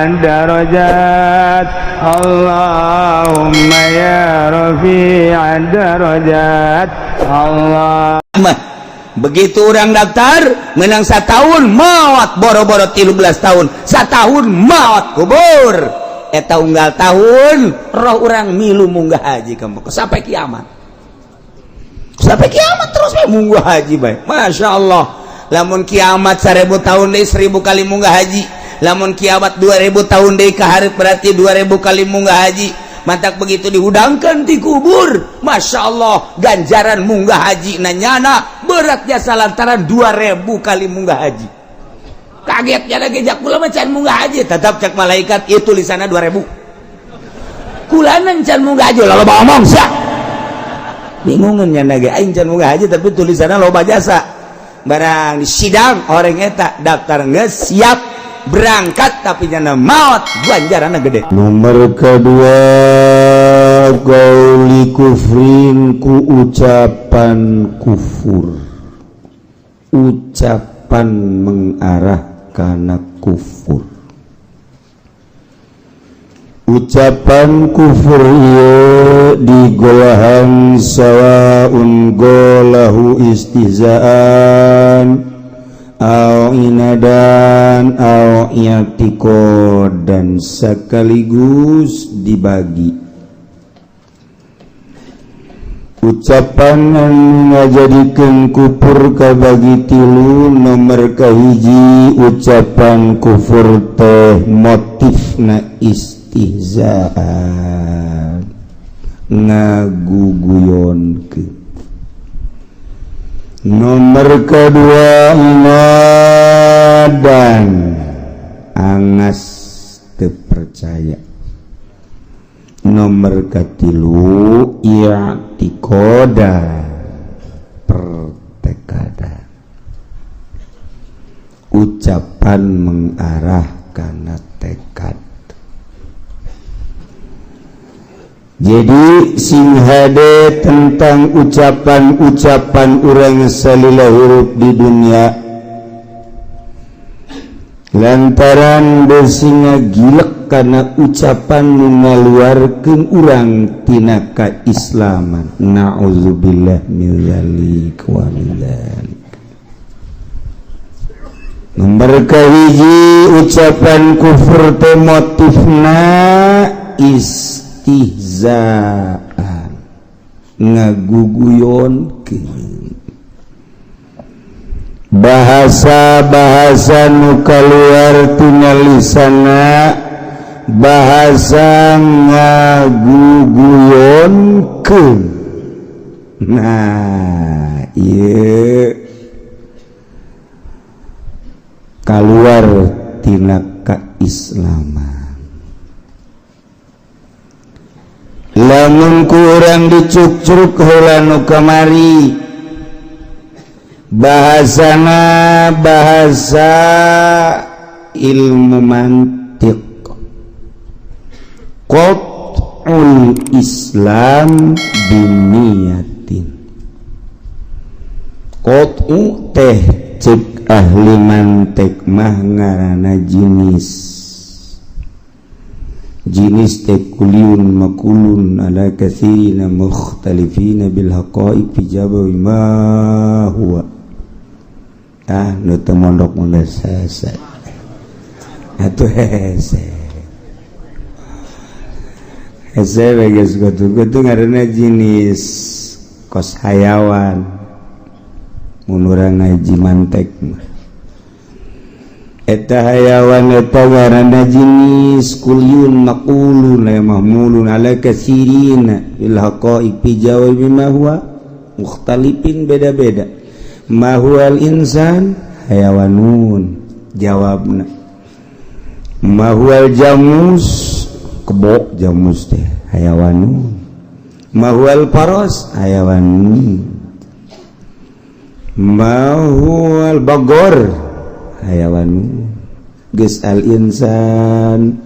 الدرجات اللهم يا رفيع الدرجات الله Mah begitu orang daftar menang setahun maut, boro-boro 13 tahun, setahun maut, kubur. Eta unggal tahun roh orang milu munggah haji kamu sampai kiamat, sampai kiamat terus we munggah haji bae. Masya Allah, lamun kiamat 1000 tahun deui, 1000 kali munggah haji. Lamun kiamat 2000 tahun deui ka hareup, berarti 2000 kali munggah haji. Mantak begitu dihudangkan di kubur, Masya Allah, ganjaran munggah haji nanyana berat jasa lantaran 2000 kali munggah haji. Kaget ya lagi jak kula mah can munggah haji, tetap cek malaikat itu tulisanna 2000. Kulanan can munggah haji, lalu ngomong sia bingungan nyana ge aing can munggah haji, tapi tulisanna loba jasa. Barang di sidang orang eta daftar geus siap berangkat, tapi nyana maut, ganjaranna gede. Nomor kedua, qauli kufrin, ku ucapan kufur, ucapan mengarah kana kufur. Ucapan kufur ieu digolahan sawaun golahu istihzaan aw inadan aw dan sekaligus dibagi ucapan ngajadikeun kufur kabagi tilu. Nomor kahiji, ucapan kufur teh motifna istihzaan, ngaguguyonkeun. Nomor kedua, dan angas terpercaya. Nomor katilu, i'tikoda, pertekada, ucapan mengarah karena tekad. Jadi sing hade tentang ucapan-ucapan orang salila hirup di dunia, lantaran bersinga gilek karena ucapan nu ngaluarkeun urang tina kaislaman. Na'udzubillah min dzalik wa min dzalik. Nomor kahiji, ucapan kufur teh motifna istihzaan, ngaguguyonkeun, bahasa-bahasa nu kaluar tina lisana bahasa ngaguguyonkeun. Nah, ieu kaluar tina kaislaman. Lamun kurang dicukcruk heula nu kamari, bahasana bahasa ilmu mantiq, qat'ul Islam biniyatin. Qat'u teh cek ahli mantik mah ngaranna jenis jenis teh kuliun makulun ala katsirina mukhtalifina bil haqaiq fi jawabi ma huwa. Ah, nu teu mondok mah hese atuh, hese hese we geus. Kutu ngaranna jenis kos hayawan. Mun urang ngaji mantek mah eta hayawan eta ngaranna jenis kuliun maqulun la mahmulun ala katsirina bil haqaiq fi jawabi ma huwa mukhtalifin, beda-beda. Ma huwal insan? Hayawanun jawabna. Ma huwal jamus? Kebok jamus teh hayawanun. Ma huwal faros? Hayawanun. Ma huwal bagor? Hayawan. Geus al insan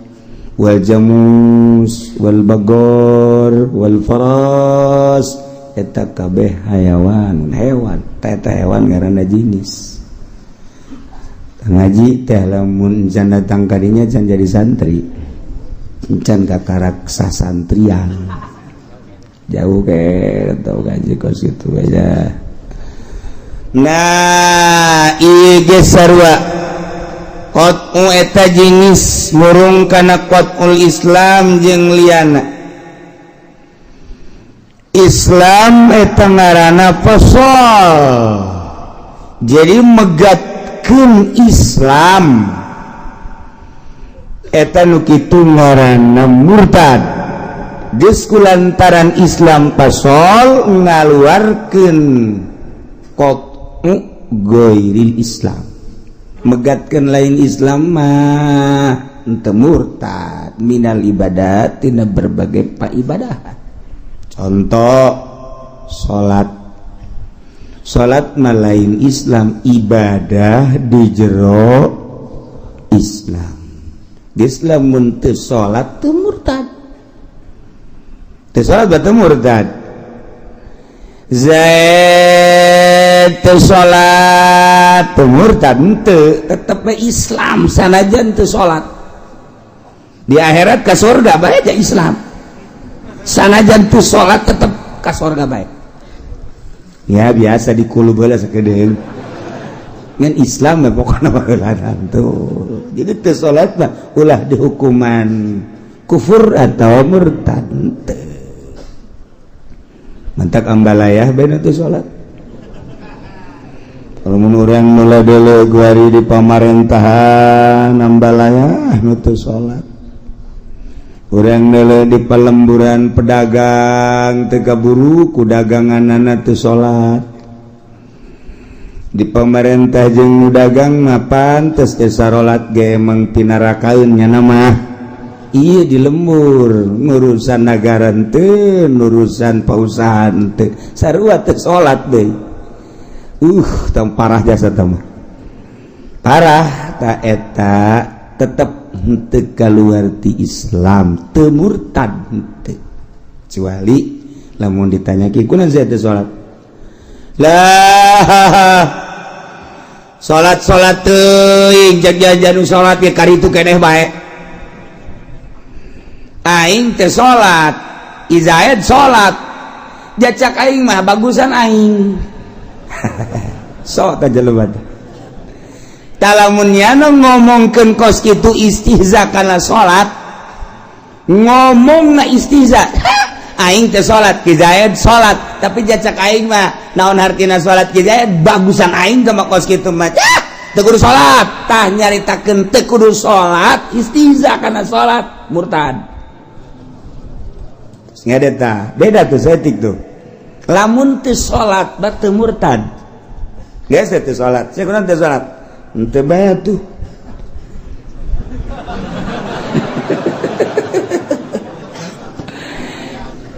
wal jamus wal bagor wal faras eta kabeh hayawan, hewan. Eta hewan ngaranna jenis. Ngaji teh lamun can datang kadinya can jadi santri, can kakarak sasantrian jauh ke atau gaji kos itu aja. Nah, ieu ge sarua qat'u eta jenis murung kana qat'ul Islam jeung liana. Islam eta ngaranna fasal, jadi megatkeun Islam eta nu kitu ngaranna murtad. Geus kulantaran Islam pasol ngaluarkeun qat'u ghairil Islam, megatkeun lain Islam mah henteu murtad minal ibadat tina berbagai paibadah. Contoh salat, salat mah lain Islam, ibadah di jero Islam. Geus lamun teu salat teu murtad, teu salat berarti murtad. Zaid teu salat teu murtad henteu, tetep we Islam sanajan teu salat. Di akhirat ka surga bae aja Islam. Sanajan teu salat tetep ka surga bae. Ya biasa dikulub heula sakedeung. Ngan Islam mah pokona baheula tuh. Jadi teu salat mah ulah dihukuman kufur atau murtad teu. Mantak ambalayah bae teu salat. Kalau mun urang mulai dulu guari di pamarentahan ambalayah nu teu salat. Urang dulu di pelemburan pedagang teu kaburu ku daganganana teu salat. Di pemerintah jeung nu dagang mah pantes teu sarolat ge emang pinarakaeun nya mah. Ieu di lembur ngurusan nagara teu, ngurusan pausahaan teu, sarua teu salat deui. Tong parah jasa teh mah. Parah ta eta tetep henteu kaluar ti Islam, teu murtad henteu. Kecuali lamun ditanya ki kunaon sia teu salat? Lah salat-salat teuing jag-jajan nu salat ge karitu keneh bae. Aing teh salat, Izaid salat. Jacak aing mah bagusan aing. Sok ta jelema teh. Talamun nyana ngomongkeun kos kitu istihza kana salat, ngomongna istihza. Aing teh salat, Ki Zaid salat, tapi jacak aing mah naon hartina salat Ki Zaid bagusan aing sama kos kitu mah. Teu kudu salat, tah nyaritakeun teu kudu salat, istihza kana salat, murtad. Ngede tah, beda tuh setik tuh. Lamun teu salat berarti murtad. Geus teu salat, sia kunaon teu salat? Henteu bae tuh.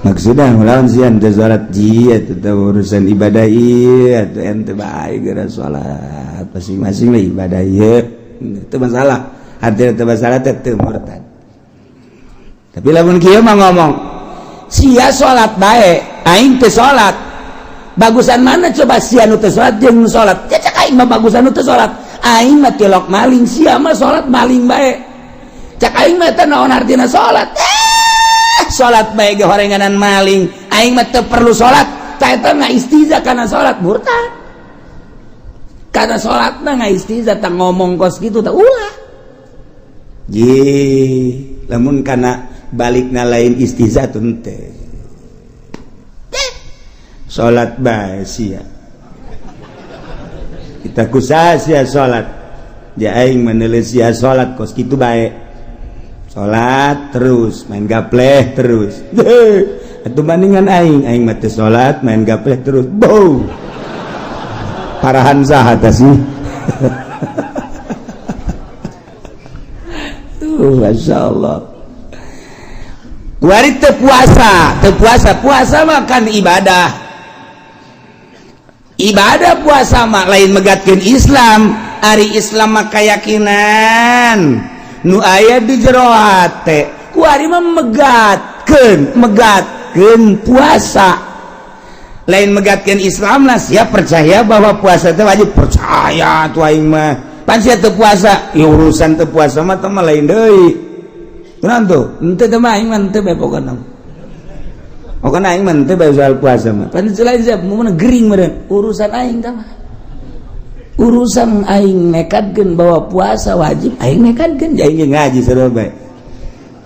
Maksudnya lawan sia teu salat ji eta urusan ibadah ieu atuh ente bae geura salat masing-masing lah ibadah ieu. Teu masalah. Artinya teu masalah teh teu murtad. Tapi lamun kieu mah ngomong sia salat bae, aing teu salat. Bagusan mana coba sia nu teu salat jeung nu salat? Cecek aing mah bagusan nu teu salat. Aing mah tilok maling, sia mah salat maling bae. Cek aing mah teh naon artina salat? Salat bae ge horenganan maling. Aing mah teu perlu salat. Tah eta mah istiza kana salat murtad. Kana salatna ngaistiza tah ngomong kos kitu tah ulah. Ye, lamun kana balikna lain istiza teh teu. Salat bae sia. Kita kusaha sia salat. Ja aing meneuleuh sia salat kos kitu bae. Salat terus, main gapleh terus. Atuh bandingan aing, aing mah teu salat, main gapleh terus. Bau. Parahan saha tah sih? Masya Allah. Kuari teu puasa, teu puasa, puasa mah kan ibadah. Ibadah puasa mah lain megatkeun Islam, ari Islam mah keyakinan nu aya di jero hate. Kuari mah megatkeun, megatkeun puasa. Lain megatkeun Islam lah, siap percaya bahwa puasa teh wajib, percaya tuh aing mah. Pan sia teu puasa, ya urusan teu puasa mah teh mah lain deui. Kunaon tuh? Henteu teh mah aing mah henteu bae pokona. Pokona aing mah henteu bae soal puasa mah. Pan lain sia mun gering meureun urusan aing teh mah. Urusan aing nekadkeun bahwa puasa wajib, aing nekadkeun aing ngaji sarua bae.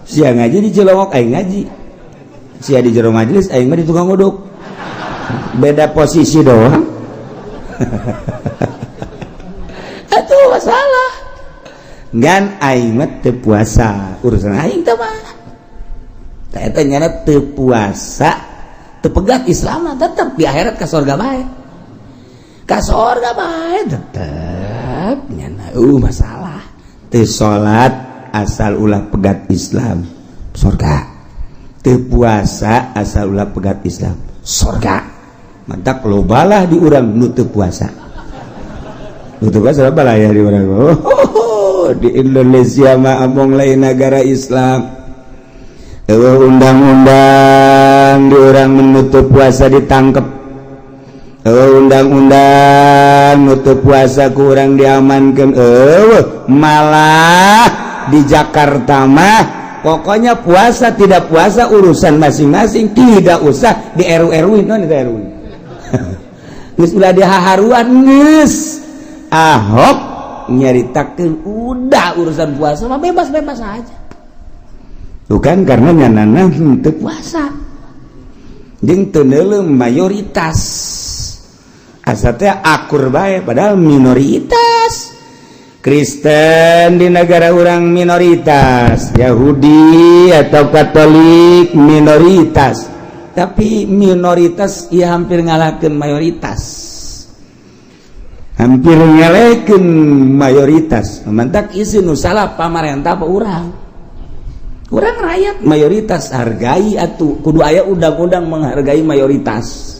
Sia ngaji di Cilongok, aing ngaji. Sia di jero majelis, aing mah di tukang uduk. Beda posisi doang. Atuh masalah. Ngan aing mah teu puasa, urusan aing teh mah. Tah eta nyana teu puasa, teu pegat Islam mah tetep di akhirat ka surga bae. Ka surga bae tetep nyana masalah. Teu salat asal ulah pegat Islam, surga. Teu puasa asal ulah pegat Islam, surga. Mantak lobalah di urang nu teu puasa. Nu teu puasa lobalah ya di urang. Oh, di Indonesia mah among lain negara Islam. Eueuh undang-undang di urang menutup puasa ditangkep. Eueuh undang-undang nutup puasa ku urang diamankeun. Eueuh malah di Jakarta mah pokoknya puasa tidak puasa urusan masing-masing, tidak usah di RU-RU non di RU. Geus ulah dihaharuan geus. Ahok nyaritakeun udah urusan puasa mah bebas-bebas aja. Bukan karena nyanana henteu puasa. Jeung teu neuleum mayoritas. Asa teh akur bae padahal minoritas. Kristen di negara orang minoritas, Yahudi atau Katolik minoritas. Tapi minoritas ya hampir ngalahkeun mayoritas. Hampir ngalahkeun mayoritas. Mantak isi nu salah pamarentah apa urang? Urang rakyat mayoritas hargai atuh kudu aya undang-undang menghargai mayoritas.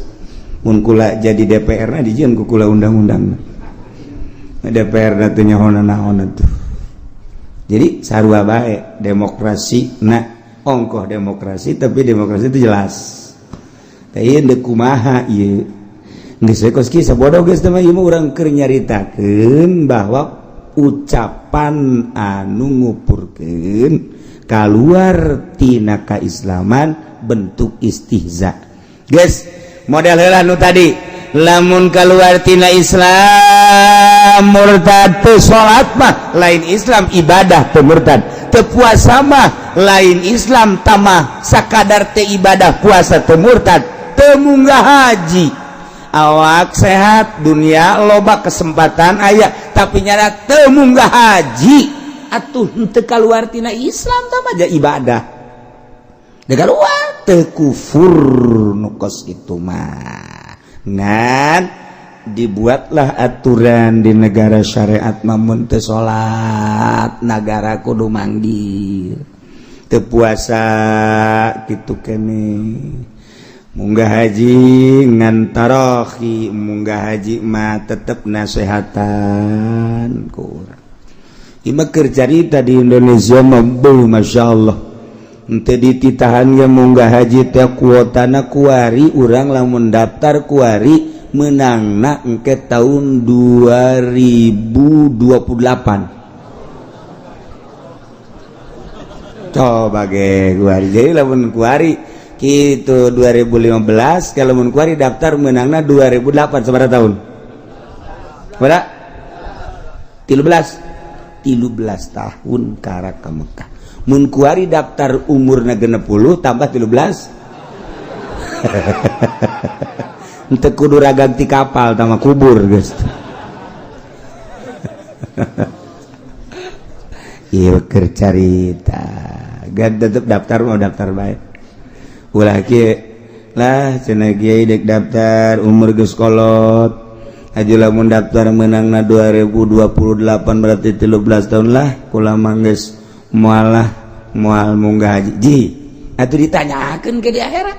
Mun kula jadi DPR na dijieun ku kula undang-undang. DPR na teu nyaho naon atuh. Jadi sarua bae demokrasi na ongkoh demokrasi tapi demokrasi itu jelas. Tah ieu deuk kumaha ieu? Geus we kos kieu sabodo geus teh mah ieu mah urang keur nyaritakeun bahwa ucapan anu ngupurkeun kaluar tina kaislaman bentuk istihza. Geus model heula nu tadi lamun keluar tina Islam murtad, teu salat mah lain Islam ibadah teu murtad, teu puasa mah lain Islam tamah sakadar teu ibadah puasa teu murtad, teu munggah haji awak sehat dunia loba kesempatan aya tapi nyana teu munggah haji atuh henteu kaluar tina Islam tah aja ibadah teu kaluar teu kufur nu kos kitu mah. Ngan dibuatlah aturan di negara syariat mamun teu salat nagara kudu manggil, teu puasa kitu kene, munggah haji ngan tarohi, munggah haji mah tetep nasehatan ku urang. Ieu mah keur carita di Indonesia mah beuh Masya Allah. Henteu dititahan ge munggah haji teh kuotana kuari urang lamun daftar kuari menangna engke tahun 2028. Coba ge kuari jadi lamun kuari gitu 2015 kalau mun kuari daftar menangna 2008 sabaraha tahun? Berapa? 13 13 tahun karak ka Mekah. Mun kuari daftar umurna 60 tambah 13 henteu kudu raganti kapal tambah kubur geus. Ieu keur carita. Gan tetep daftar mau daftar bae. Ulah kieu lah cenah kiai dek daftar umur geus kolot. Haji lamun daftar menangna 2028 berarti 13 tahun lah kula mah geus moal moal munggah haji. Ji atuh ditanyakeun ke di akhirat.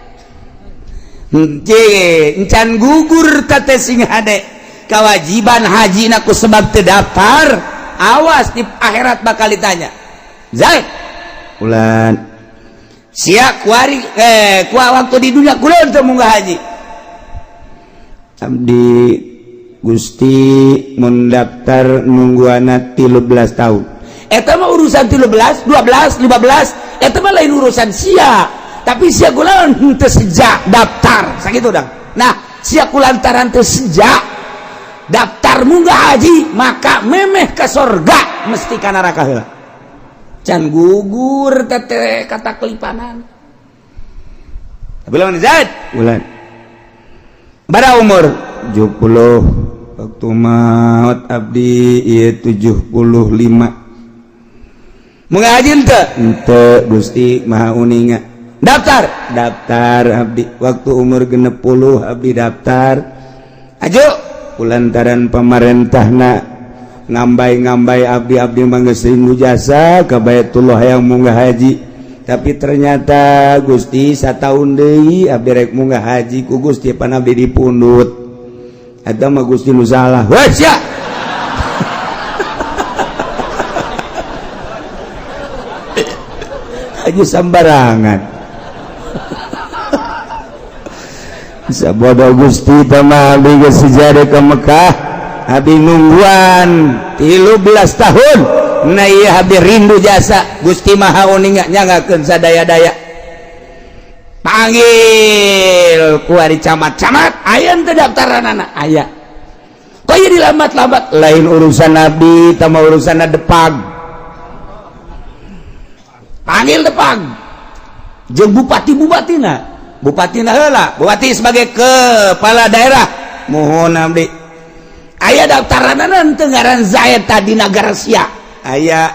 Henteu encan gugur teh sing hade kewajiban haji na ku sebab teu daftar, awas di akhirat bakal ditanya. Zaid ulan sia kuari ku waktu di dunia kula teu munggah haji. Abdi Gusti mun daftar nungguana 13 tahun. Eta mah urusan 13, 12, 15, eta mah lain urusan sia. Tapi sia kulantaran teu sejak daftar, sakitu dang. Nah, sia kulantaran teu sejak daftar munggah haji, maka memeh ke sorga mesti ka neraka heula. Can gugur teh kata kelipanan. Tapi lawan Zaid bulan bara umur 70 waktu maut abdi ieu 75. Munggah haji henteu? Henteu Gusti Maha Uninga. Daftar? Daftar abdi waktu umur 60 abdi daftar. Aju kulantaran pemerintahna ngambay-ngambay abdi-abdi mah geus rindu jasa ka Baitullah yang munggah haji. Tapi ternyata Gusti satahun deui abdi rek munggah haji ku Gusti pan abdi dipundut. Eta mah Gusti nu salah. Wah sia. Haji sambarangan. Bisa bodoh Gusti tama abdi geus sejarah ke Mekah abdi nungguan 13 tahun. Nah ieu abdi rindu jasa Gusti Maha Uninga nyangakeun sadaya-daya. Panggil ku ari camat-camat, aya teu daftaranana? Aya. Kok ieu dilambat-lambat? Lain urusan abdi, tama urusan depag. Panggil depag. Jeung bupati-bupatina. Bupatina heula, bupati sebagai kepala daerah mohon abdi. Aya daftaranana teu ngaran Zaid tadi nagara sia. Aya.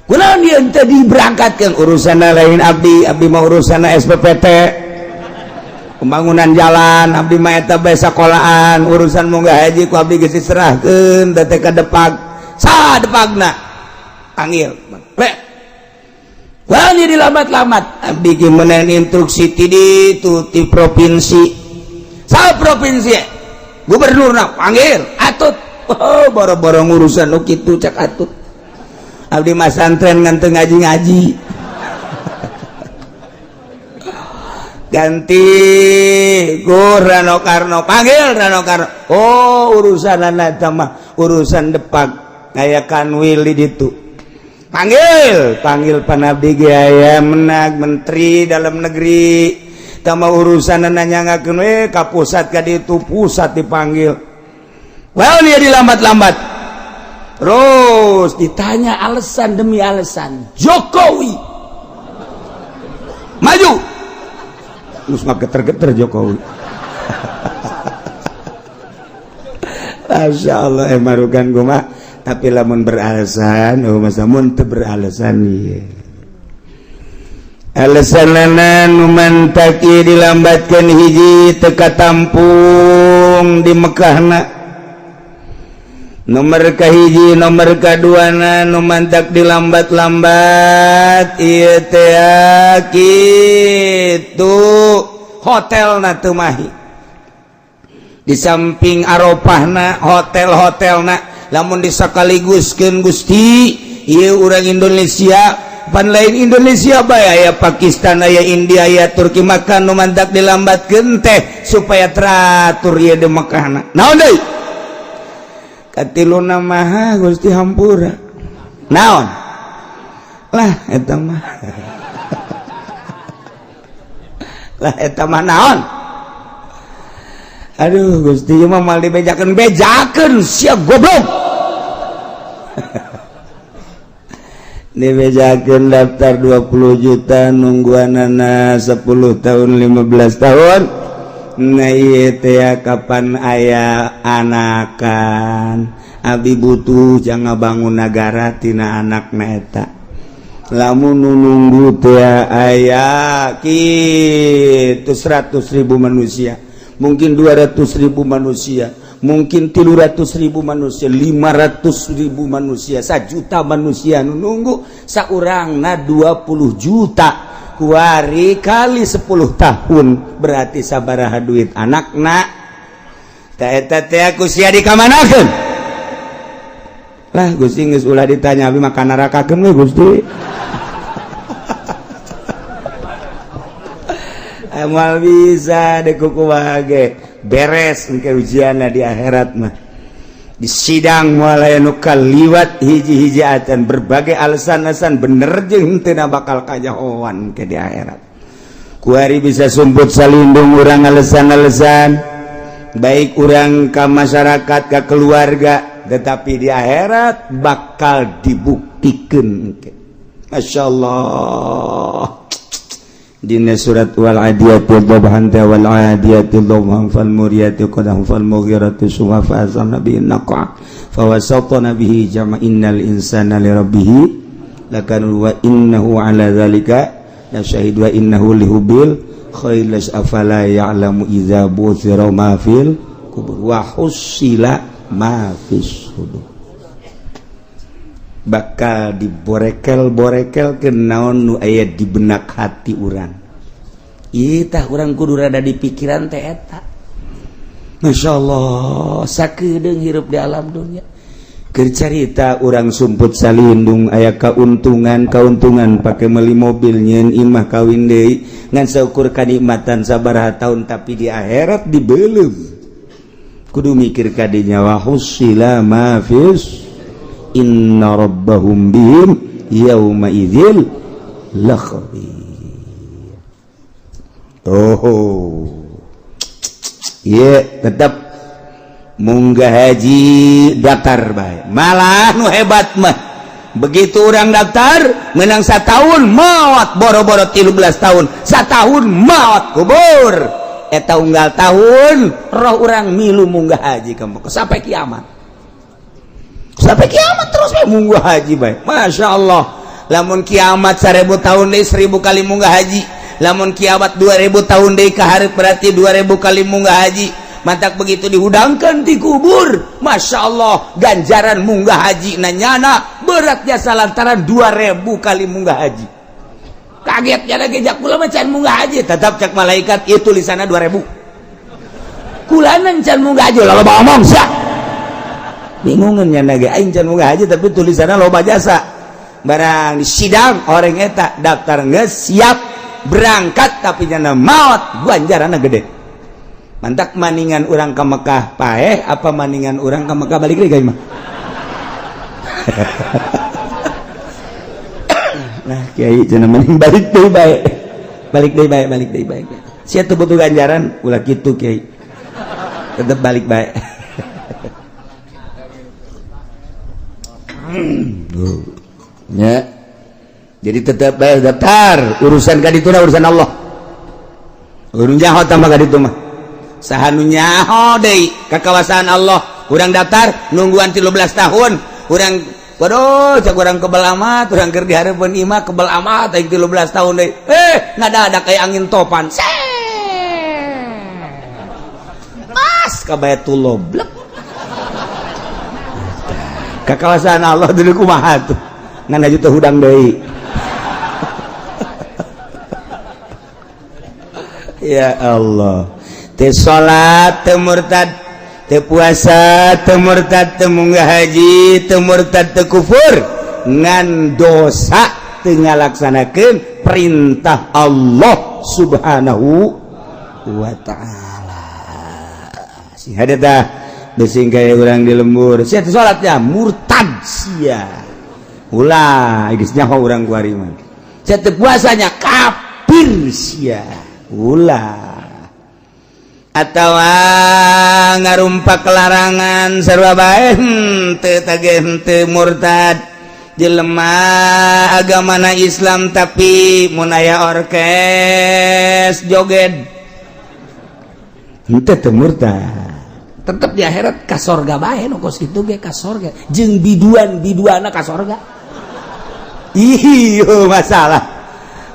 Kunaon ieu teu diberangkatkeun? Urusan lain abdi, abdi mah urusan SPPT. Pembangunan jalan, abdi mah eta bae sakolaan, urusan munggah haji ku abdi geus diserahkeun teh ka depag. Saha depagna? Panggil. Plek. Kunaon ieu dilambat-lambat? Abdi ge meunang instruksi ti ditu ti provinsi. Saha provinsi? Gubernurna panggil. Atut. Oh, boro-boro ngurusan nu kitu cak atut. Abdi mah santren ngan teu ngaji-ngaji. Ganti ku Rano Karno, panggil Rano Karno. Oh, urusanana eta mah urusan depag aya kanwil di ditu. Panggil, panggil panabdi ge aya menag menteri dalam negeri. Tama urusanana nyangakeun we ka pusat ka ditu, pusat dipanggil. Well, dia dilambat-lambat. Terus ditanya alasan demi alasan. Jokowi maju. Terus mah geter-geter Jokowi. Masya Allah emarukan gua mah. Tapi lamun beralasan, oh masa mun teu beralasan ieu. Alasanana nu mantaki dilambatkeun hiji teu katampung di Mekahna. Nomor kahiji, nomor kaduana nu mantak dilambat-lambat ieu teh kitu hotelna teu mahi. Di samping Arafahna, hotel-hotelna lamun disakaliguskeun Gusti ieu urang Indonesia pan lain Indonesia bae aya Pakistan aya India aya Turki maka nu mantak dilambatkeun teh supaya teratur ieu di Mekahna. Naon deui? Katiluna maha Gusti hampura. Naon? Lah eta mah. Lah eta mah naon? Aduh Gusti ieu mah moal dibejakeun bejakeun sia goblok. Dibejakeun daftar 20 juta nungguanana 10 tahun 15 tahun. Nah ieu teh kapan aya anakan. Abdi butuh jangan bangun nagara tina anakna eta. Lamun nu nunggu teh aya kitu 100.000 manusia, mungkin 200.000 manusia, mungkin 300.000 manusia, 500.000 manusia, 1 juta manusia nu nunggu saurangna 20 juta. Kuari kali 10 tahun berarti sabaraha duit anakna. Ta eta teh ku sia dikamanakeun? Lah Gusti geus ulah ditanya abdi mah ka nerakakeun we Gusti. Amal bisa dekukumaha ge. Beres engke ujianna di akhirat mah. Di sidang moal aya nu kaliwat hiji-hiji acan, berbagai alasan-alasan bener jeung henteu bakal kajahoan ke di akhirat. Kuari bisa sumput salindung urang alasan-alasan baik urang ka masyarakat, ka keluarga, tetapi di akhirat bakal dibuktikan. Masya Allah. Dina surat wal adiyati dhabhan wal adiyati dhabhan fal muriyati qadhan fal mughirati subha fa azamna bihi naqa fa wasatna bihi jama innal insana li rabbih lakanu wa innahu ala dzalika la syahid wa innahu lihubil khair afala ya'lamu idza buthira ma fil kubur wa husila ma fis sudur. Bakal diborekel-borekel ke naon nu aya di benak hati urang. Ieu tah urang kudu rada di pikiran teh eta. Masya Allah, sakedeung hirup di alam dunia. Keur carita urang sumput salindung aya kauntungan, kauntungan pake meuli mobil, nyieun imah, kawin deui, ngan saukur kanikmatan sabaraha tahun, tapi di akhirat dibeuleum. Kudu mikir kadinya wa husila ma fis inna rabbahum bihim yauma idzil lakhabir. Oh iya, tetap munggah haji daftar bae. Malah nu hebat mah begitu orang daftar menang setahun maot, boro-boro 13 tahun, setahun maot kubur. Eta unggal tahun roh orang milu munggah haji kamu sampai kiamat, sampai kiamat terus bae munggah haji bae. Masya Allah, lamun kiamat 1000 tahun deui, 1000 kali munggah haji. Lamun kiamat 2000 tahun deui ka hareup, berarti 2000 kali munggah haji. Mantak begitu dihudangkan di kubur, Masya Allah, ganjaran munggah haji nanyana beratnya salantaran 2000 kali munggah haji. Kaget ya lagi jak kula mah can munggah haji, tetap cak malaikat itu tulisanna 2000. Kulanan can munggah haji, loba omong sia. Bingungan nya ge aing can munggah haji tapi tulisanna loba jasa. Barang di sidang orang eta daftar geus siap berangkat tapi nyana maot, ganjaranna gede. Mantak maningan urang ke Mekah paeh apa maningan urang ke Mekah balik deui mah. Nah, kiai cenah mending balik deui bae. Balik deui bae, balik deui bae. Sia teu butuh ganjaran, ulah kitu kiai. Tetep balik bae. Ya. Jadi tetep bae daftar, urusan ka ditu urusan Allah. Urun nyaho tambah ka ditu mah. Saha nu nyaho deui ka kawasan Allah. Urang daftar nungguan 13 tahun, urang waduh cak urang kebel amat, urang keur dihareupeun imah kebel amat aing 13 tahun deui. Ngadadak kayak angin topan. Pas ka Baitullah blek. Ka kawasan Allah dulu kumaha tuh. Ngan aja teu hudang deui. Ya Allah. Teu salat teu murtad, teu puasa teu murtad, teu munggah haji teu murtad, teu kufur, ngan dosa teu ngalaksanakeun perintah Allah Subhanahu wa ta'ala. Si hadeta besing kaya urang di lembur, sia teu salatnya murtad sia. Ulah geus nyaho urang kuari mah. Sia teu puasanya kafir sia. Ulah. Atau ngarumpak larangan sarua bae henteu tage henteu murtad. Jelema agamana Islam tapi mun aya orkes joget henteu teu murtad. Tetep di akhirat ka sorga bae nu kos kitu ge ka sorga jeung biduan-biduana ka sorga. Ih, masalah.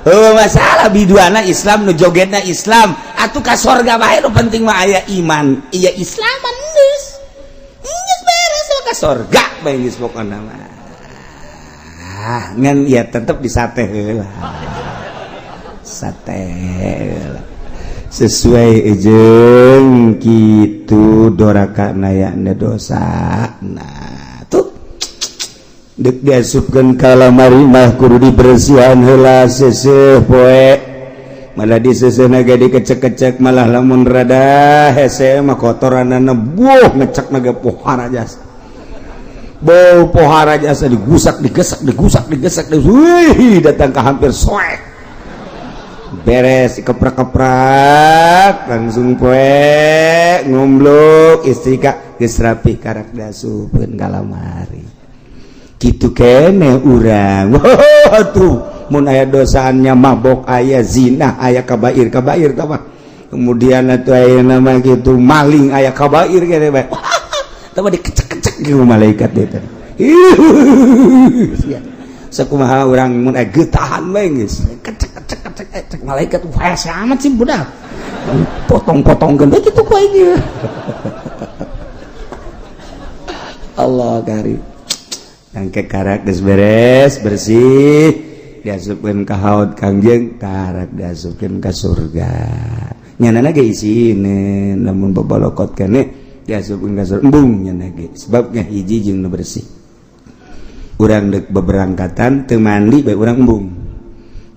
Oh, masalah biduana Islam nu jogetna Islam atuh ka sorga bae nu penting mah aya iman, iya Islaman geus. Geus beres ka sorga bae geus pokona mah. Ah, ngan ya tetep disate heula. Sate heula. Sesuai jeung kitu doraka nayana dosa. Nah, tuh dek diasupkeun ka lamari mah kudu dibersihan heula seuseuh poe. Malah diseuseuhna ge dikecek-kecek, malah lamun rada hese mah kotoranana buh ngecek na ge pohara jasa. Bau pohara jasa, digusak, digesak, digusak, digesak, wih, datang ke hampir soek. Beres keprak-keprak langsung poe ngomblok istrika, geus rapi, karak diasupkeun ka lamari. Kitu kene urang. Wah, tuh mun aya dosaannya, mabok aya, zina aya, kabair kabair tah mah. Kemudian atuh aya nama gitu, maling aya, kabair kene bae. Tah mah dikecek-kecek gitu malaikat itu. Sakumaha urang mun aya getahan bae geus kecek kecek kecek kecek malaikat, hese amat sih budak, potong-potongkeun bae kitu ku aing. Allah kari. Angke karak geus beres bersih, diasupkeun ka haud Kangjeng, karak diasupkeun ka surga. Nyanana ge isine lamun babalokot kene diasupkeun ka surga, embung nyana ge, sebabnya hiji jeung nu bersih. Urang deuk beberangkatan teu mandi bae urang embung.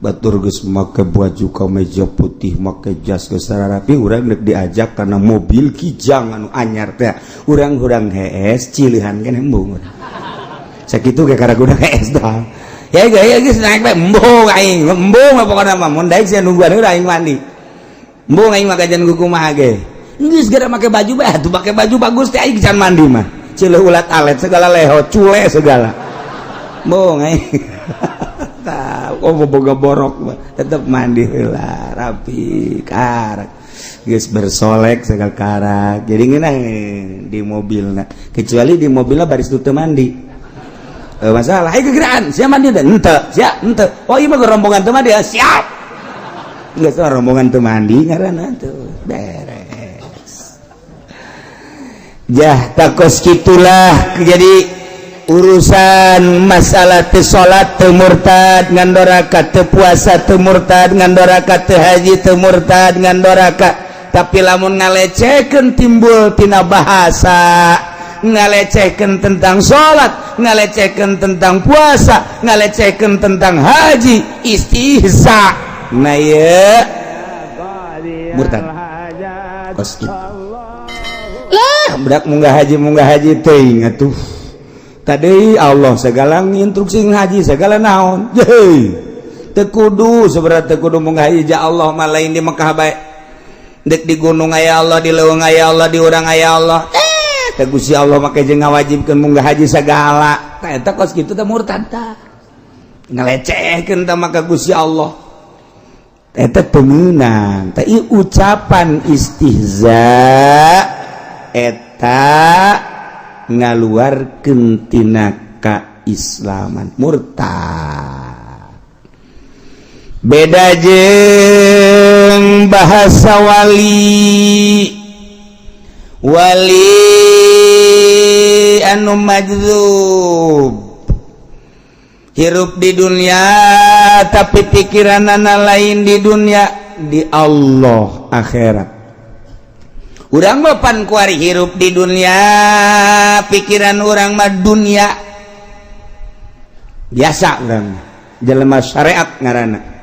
Batur geus make baju kameja putih, make jas geus rapi, urang deuk diajak kana mobil Kijang anu anyar teh, urang hurang hees cilihan keneh, embung. Sakitu ge karaguna hees dah. Ya ya geus naik bae, embung aing, embung mah pokona mah. Mun daek sia nungguan heula, aing mandi. Embung aing mah kajian kumaha ge. Geus gara make baju bae atuh, make baju bagus teh aing can mandi mah. Cileuh ulat alet segala, leho cule segala. Embung aing. Tah, oh boga borok mah tetep mandi heula rapi, karak. Geus bersolek segala karak. Jadi ngeunah di mobilna. Kecuali di mobilna baris teu mandi. Masalah, ayo kegeraan, siap mandi dan ente, siap ente. Oh iya mah rombongan teu mandi, siap. Enggak salah, rombongan teu mandi ngaranna tuh beres. Jah takos kitulah. Jadi urusan masalah teu salat teu murtad ngan doraka, teu puasa teu murtad ngan doraka, teu haji teu murtad ngan doraka. Tapi lamun ngalecehkeun timbul tina bahasa, ngalecehkan tentang salat, ngalecehkan tentang puasa, ngalecehkan tentang haji, istihza, nah ya murtad kos itu lah. Budak munggah haji teuing atuh tadi Allah segala instruksi haji segala naon. Heuy, teu kudu sebenarnya, teu kudu munggah haji. Ja Allah mah lain di Mekah bae, dek di gunung aya Allah, di leuweung aya Allah, di urang aya Allah. Teh Gusti Allah make jeung ngawajibkeun munggah haji segala. Tah eta kos kitu teh murtad tah. Ngalecehkeun tah maka Gusti Allah. Eta teu meunang. Tah ieu ucapan istihza eta ngaluarkeun tina kaislaman, murtad. Beda jeung bahasa wali, wali anu majzub, hirup di dunia tapi pikiranana lain di dunia, di Allah, akhirat. Urang mah pan kuari hirup di dunia, pikiran urang mah dunia biasa, urang jelema syariat ngaranna.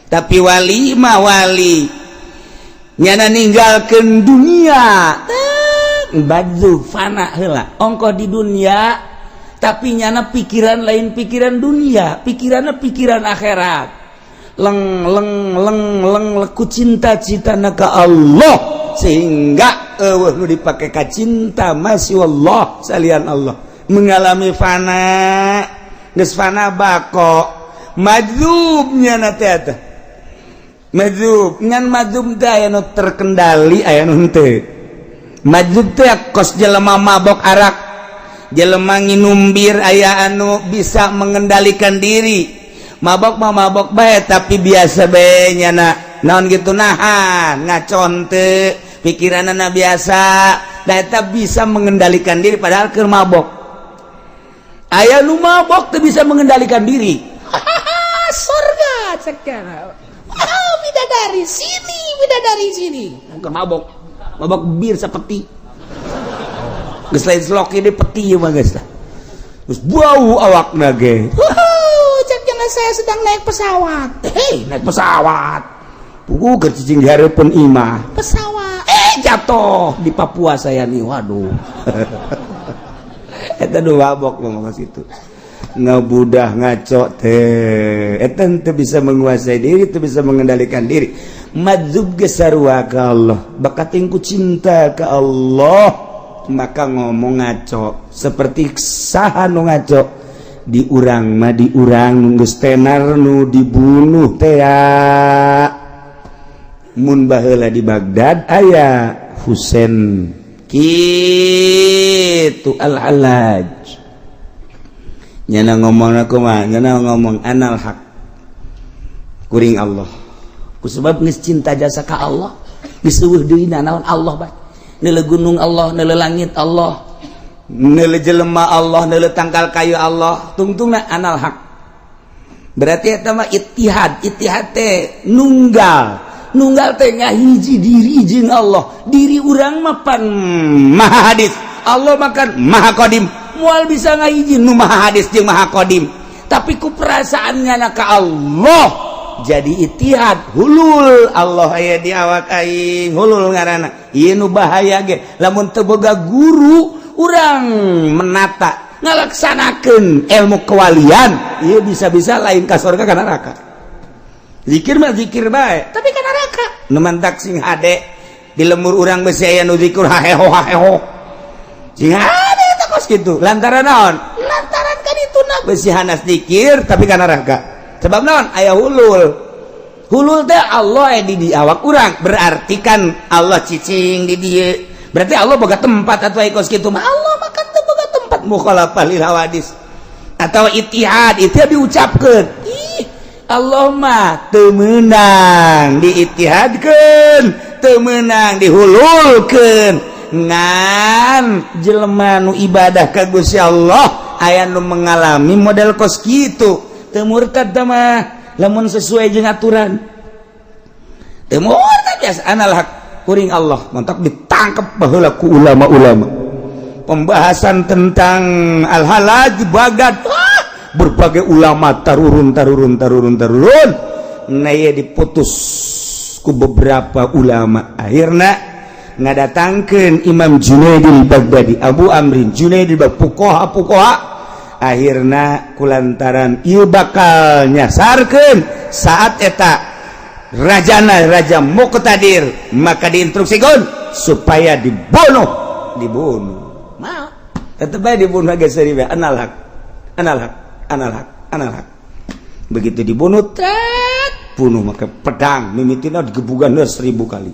Tapi wali mah wali nyana ninggalkeun dunia, baju fana heula ongkoh di dunia, tapi nyana pikiran lain pikiran dunia, pikirannya pikiran akhirat. Leng leng leng leng leku cinta-cita ka Allah, sehingga eueuh nu dipake ka cinta masih Allah, salian Allah. Mengalami fana, geus fana bako, majzubnya na teh eta majzub. Ngan majzub teh aya nu terkendali, aya nu henteu. Majzub teh kos jelema mabok arak, jelema nginum bir, aya anu bisa mengendalikan diri. Mabok mah mabok bae, tapi biasa bae nyana, naon gitu, nahan ngacon teu, pikiranana biasa. Da eta bisa mengendalikan diri padahal keur mabok. Aya nu mabok teu bisa mengendalikan diri. Surga sekarang. Wah, bidadari sini, bidadari sini. Bukan mabok, mabok bir sepeti, geus lain slok ini, peti mah geus lah. Terus bau awakna ge. Cek jangan, saya sedang naik pesawat. Hei, naik pesawat. Puguh keur cicing di hareupeun imah pesawat, jatuh di Papua saya nih. Waduh, eta nu mabok ngomong situ, ngabudah, ngaco teh. Eta teu bisa menguasai diri, teu bisa mengendalikan diri. Madzub ge sarua ka Allah, bakating ku cinta ka Allah maka ngomong ngaco. Seperti saha nu ngaco di urang mah, di urang geus tenar nu dibunuh teh. Mun baheula di Baghdad aya Husain kitu, Al-Hallaj, nyana ngomong aku mah, nyana ngomong anal haq, kuring Allah, kusebab geus cinta jasa ka Allah, geus euweuh deui naon, Allah bae. Neuleu gunung Allah, neuleu langit Allah, neuleu jelema Allah, neuleu tangkal kayu Allah, tungtungna anal haq. Berarti eta mah ittihad. Ittihad teh nunggal, nunggal teh ngahiji diri jeung Allah. Diri urang mah pan maha hadis, Allah makan maha qadim. Moal bisa ngahiji nu maha hadis jeung maha qadim, tapi ku perasaannya ka Allah jadi ittihad, hulul. Allah aya di awak aing, hulul ngaranna. Ieu nu bahaya ge lamun teu boga guru urang menata ngalaksanakeun ilmu kewalian ieu, bisa-bisa lain ka surga, ka neraka. Zikir mah zikir bae, tapi ka neraka. Nu mantak sing hade di lembur urang besi aya nu zikir haheho haheho, sing hade eta kos kitu. Lantaran naon? Lantaran kan itu na besi hanas zikir tapi ka neraka. Sebab naon? Aya hulul. Hulul teh Allah aya di awak urang, berarti kan Allah cicing di dieu, berarti Allah boga tempat atau kos kitu mah. Allah mah kan teu boga tempat, mukhalafah lil hawadis. Atau ittihad, itu diucapkeun, ih, Allah mah teu meunang diittihadkeun, teu meunang dihululkeun. Ngan jelema nu ibadah ka Gusti Allah aya nu mengalami model kos kitu, teu murtad mah lamun sesuai jeung aturan, teu murtad. Biasa anal haq, kuring Allah. Mantap, ditangkap baheula ku ulama-ulama. Pembahasan tentang Al-Hallaj Baghdad, wah, berbagai ulama tarurun tarurun tarurun tarurun. Nah, ya diputus ku beberapa ulama. Akhirnya ngadatangkeun Imam Junaidil Baghdadi, Abu Amrin Junaidil Baghdadi, fuqaha fuqaha. Akhirna kulantaran ieu bakal nyasarkeun saat eta rajana Raja Muqtadir, maka diinstruksikan supaya dibunuh. Dibunuh mau tetep bae dibunuh geus seuri bae, anal haq, anal haq, anal haq, anal haq. Begitu dibunuh, tet, bunuh maka pedang mimitina digebugan 1000 kali.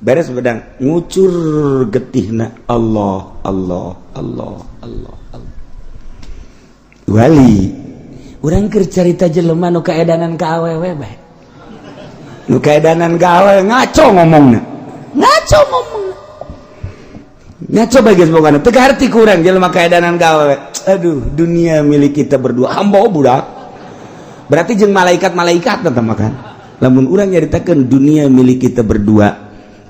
Beres pedang ngucur getihna, Allah, Allah, Allah, Allah, Allah. Wali urang keur carita jelema nu kaedanan ka awewe bae. Nu kaedanan ka awewe ngaco ngomongna, ngaco ngomongna, ngaco bae geus. Pokona teu kaharti ku urang jelema kaedanan ka awewe. Aduh, dunia milik kita berdua, hamba budak. Berarti jeung malaikat-malaikat tetep makan. Lamun urang nyaritakeun dunia milik kita berdua,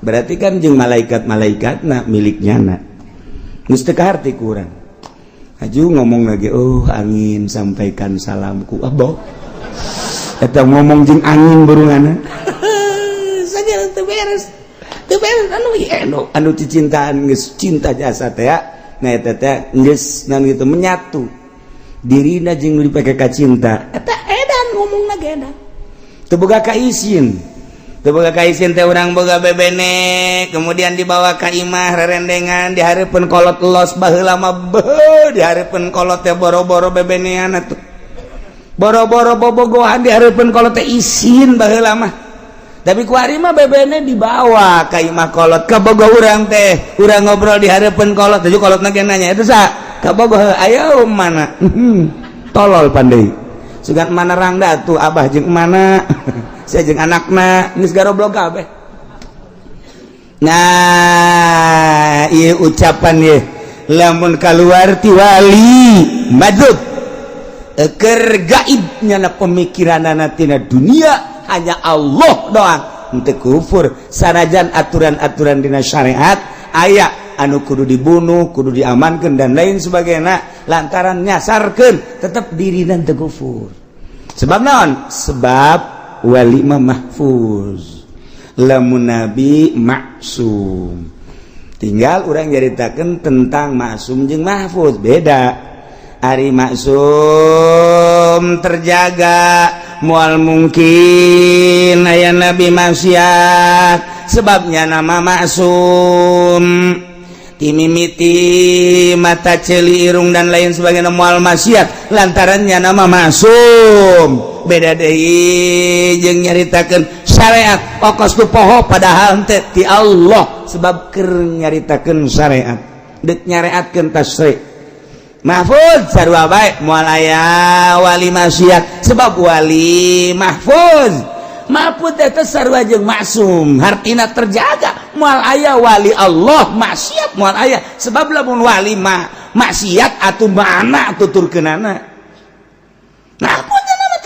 berarti kan jeung malaikat-malaikat na miliknya na. Geus teu kaharti ku urang. Aju ngomong lagi, "Oh angin, sampaikan salamku." Abo eta ngomong jeung angin burungana sagala teu beres, teu beres. Anu anu anu cicintaan geus cinta jasa teh ya. Nah, eta teh geus naon gitu, menyatu dirina jeung nu dipake ka cinta. Eta edan ngomongna ge, edan teu boga kaisin, teu boga kaisin teh. Urang boga bebene, kemudian dibawa ka imah, rerendengan di hareupeun kolot los. Baheula mah beuh, di hareupeun kolot teh boro-boro bebenean atuh, boro-boro bobogohan di hareupeun kolot teh isin baheula mah. Tapi ku ari mah bebene dibawa ka imah kolot, ka bogoh urang teh. Urang ngobrol di hareupeun kolot, tuju kolotna ge nanya, "Itu sa kabogoh ayo mana?" Tolol pandai sugan mana rangda tuh, abah jeung mana, saya jeung anakna geus garoblok kabeh. Nah, ieu ucapan ye lamun keluar ti wali madzub keur gaibnya na pemikiranana tina dunia hanya Allah doang, henteu kufur sanajan aturan-aturan dina syariat aya anu kudu dibunuh, kudu diamankan, dan lain sebagainya, lantaran nyasarkeun tetap diri dan kufur. Sebab naon? Sebab wali mah mahfuz. Lamun nabi maksum. Tinggal urang nyaritakeun tentang maksum jeung mahfuz beda. Ari maksum terjaga, moal mungkin aya nabi maksiat, sebabnya nama maksum timimiti mata, celi, irung, dan lain sebagainya moal maksiat lantarannya nama maksum. Beda deui jeung nyaritakeun syariat, okos tu poho padahal teh ti Allah, sebab keur nyaritakeun syariat, deuk nyareatkeun tasyri'. Mahfuz sarua bae, moal aya wali maksiat sebab wali mahfuz. Mahfuz eta sarua jeung maksum, hartina terjaga. Moal aya wali Allah maksiat, moal aya, sebab lamun wali mah maksiat atuh mana tuturkeunana. Nah,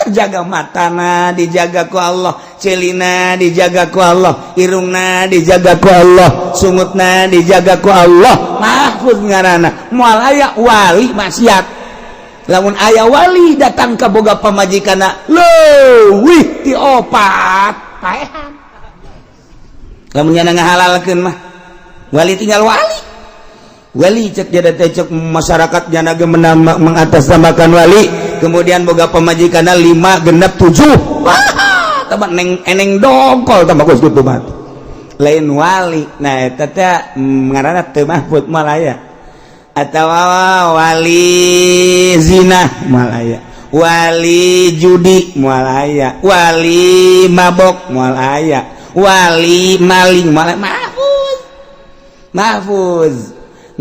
terjaga, matana dijaga ku Allah, celina dijaga ku Allah, irungna dijaga ku Allah, sungutna dijaga ku Allah. Mahfuz ngaranna, moal aya wali maksiat. Lamun aya wali datang ka boga pamajikanna leuwih ti opat, paehan. Lamun nyana ngahalalkeun mah wali tinggal wali. Wali cek jadi teh, cek masyarakat nyana ge mengatasnamakan wali, kemudian boga pamajikanna lima, genep, tujuh. Wah, tambah neng eneng dongkol, tambah geus kitu mah lain wali. Nah, eta teh ngaranna teu mahfud, moal aya. Atawa wali zina moal aya, wali judi moal aya, wali mabok moal aya, wali maling moal aya. Mahfuz, mahfuz.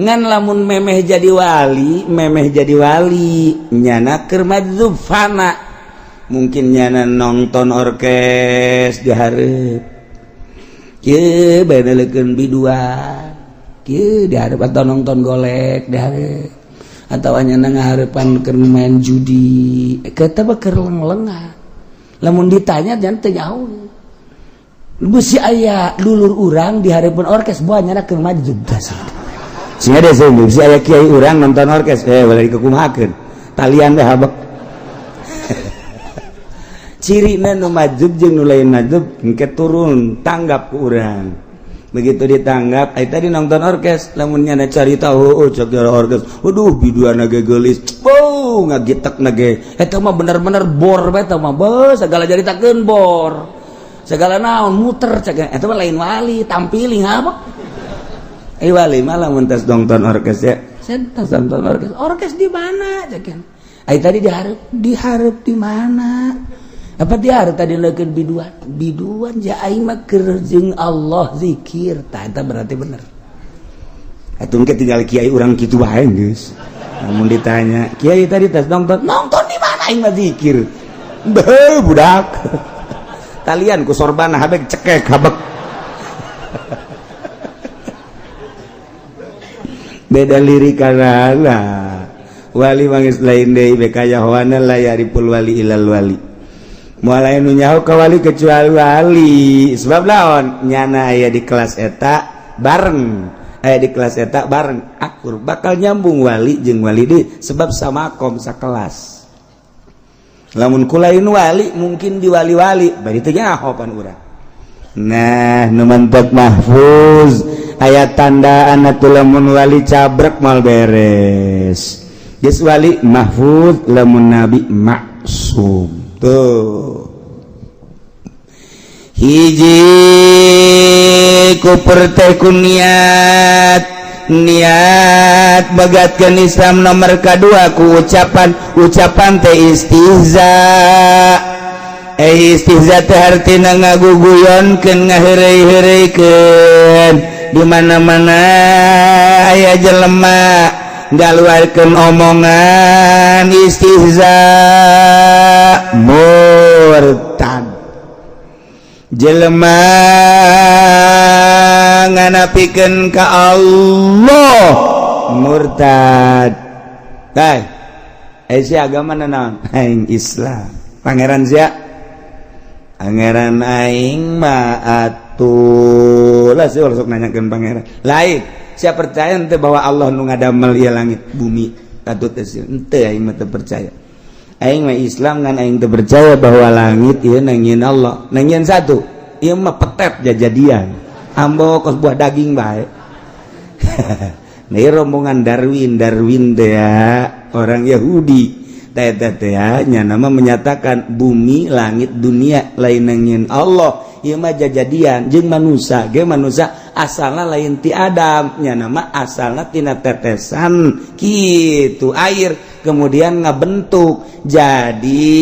Ngan lamun memeh jadi wali, memeh jadi wali nyana keur madzub fana, mungkin nyana nonton orkes di hareup kieu bae, nelekeun biduan kieu di hareup, atau nonton golek di hareup, atau nyana ngahareupan keur main judi, eta mah keur leng-lengan. Lamun ditanya jangan teu nyaho. Bisi aya dulur urang di hareupeun orkes, buah nyana keur madzub. Sehingga deh, saya bisi aya kiai urang nonton orkes, eh, boleh dikukumakeun talian deh habek. Ciri nu madzub jeung nu lain madzub engke turun tanggap ku urang. Begitu ditanggap, eh, tadi nonton orkes, lamun nyana cari tahu, oh, cek orkes, waduh, biduan ge geulis, oh, ngagitek nage eta mah bener-bener bor bae eta mah, beuh, segala jaritakeun bor, segala naon muter cek. Eta mah lain wali, tampiling apa. Eh, wali malah mun tos nonton orkes, ya saya tos nonton orkes. Orkes di mana cek? Ai tadi dihareup, dihareup di mana? Apa dihareup tadi leukeun biduan? Biduan ja, aing mah keur jeung Allah zikir. Tah, eta berarti bener. Atuh engke tinggal kiai urang kitu wae geus. Lamun ditanya, kiai tadi tos nonton, nonton di mana? Aing mah zikir. Beuh, budak. Talian ku sorban habek, cekek habek. Beda lirik karena wali mangis lain deui, bekayahoana la yariful wali ilal wali, moal aya nu nyaho ka wali kecuali wali. Sebab naon? Nyana aya di kelas eta bareng, aya di kelas eta bareng, akur, bakal nyambung wali jeung wali deui, sebab sama kom, sakelas. Lamun kulain wali mungkin di wali-wali bari teu nyaho pan urang. Nah, nu mantek mahfuz aya tanda atuh, lamun wali cabrek mal beres geus, wali mahfuz. Lamun nabi maksum. Tuh, hiji kuper teh ku niat, niat megatkeun Islam. Nomor kedua ku ucapan, ucapan teh istihza. Eh, istihza teh hartina ngaguguyonkeun, ngaheureuy-heureuikeun. Di mana-mana aya jelema ngaluarkeun omongan istihza, murtad. Jelema nganapikeun ka Allah, murtad. Hai, eh, si agama naon? Aing Islam. Pangeran sia? Pangeran aing mah atuh lah sih, sok nanyakeun pangeran lain. Siapa percaya ente bahwa Allah nu ngadamel ieu langit bumi? Atuh teh ente, aing mah teu percaya. Aing mah Islam, ngan aing teu percaya bahwa langit ieu nangieun Allah, nangieun satu. Ieu mah petet jajadian, ambo kos buah daging bae. Nih rombongan Darwin. Darwin teh ya, orang Yahudi teh teh nya, nama menyatakan bumi, langit, dunia lain nyieun Allah, ieu mah jajadian. Jeung manusia ge, manusia asalna lain ti Adam nya, nama asalna tina tetesan kitu air, kemudian ngabentuk jadi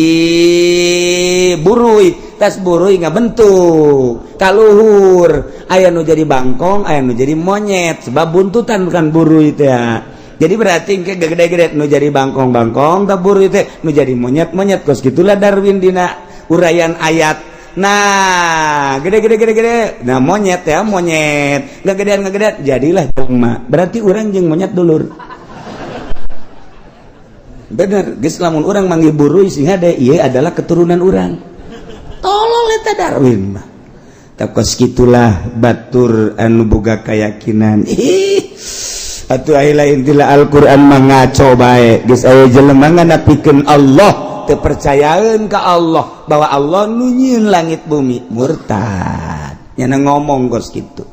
buruy, tas buruy ngabentuk kaluhur, aya nu jadi bangkong, aya nu jadi monyet, sebab buntutan bukan buruy teh. Jadi berarti ke gede-gede nu jadi bangkong-bangkong, tak buruy teh nu jadi monyet-monyet. Kos gitulah Darwin dina uraian ayat. Nah, gede-gede gede-gede, nah monyet ya, monyet nggak gedean, nggak gedean, jadilah jelema. Berarti orang jeung monyet dulur. Bener geus, lamun urang manggil buruy sing hade, ieu adalah keturunan urang. Tolol eta Darwin mah. Tak kos gitulah batur anu boga keyakinan. Ih atuh, ai lain tila Al-Qur'an mah ngaco bae. Geus aya jelema nganapikeun Allah, teu percayaeun ka Allah bahwa Allah nu nyieun langit bumi, murtad. Nyana ngomong kos kitu,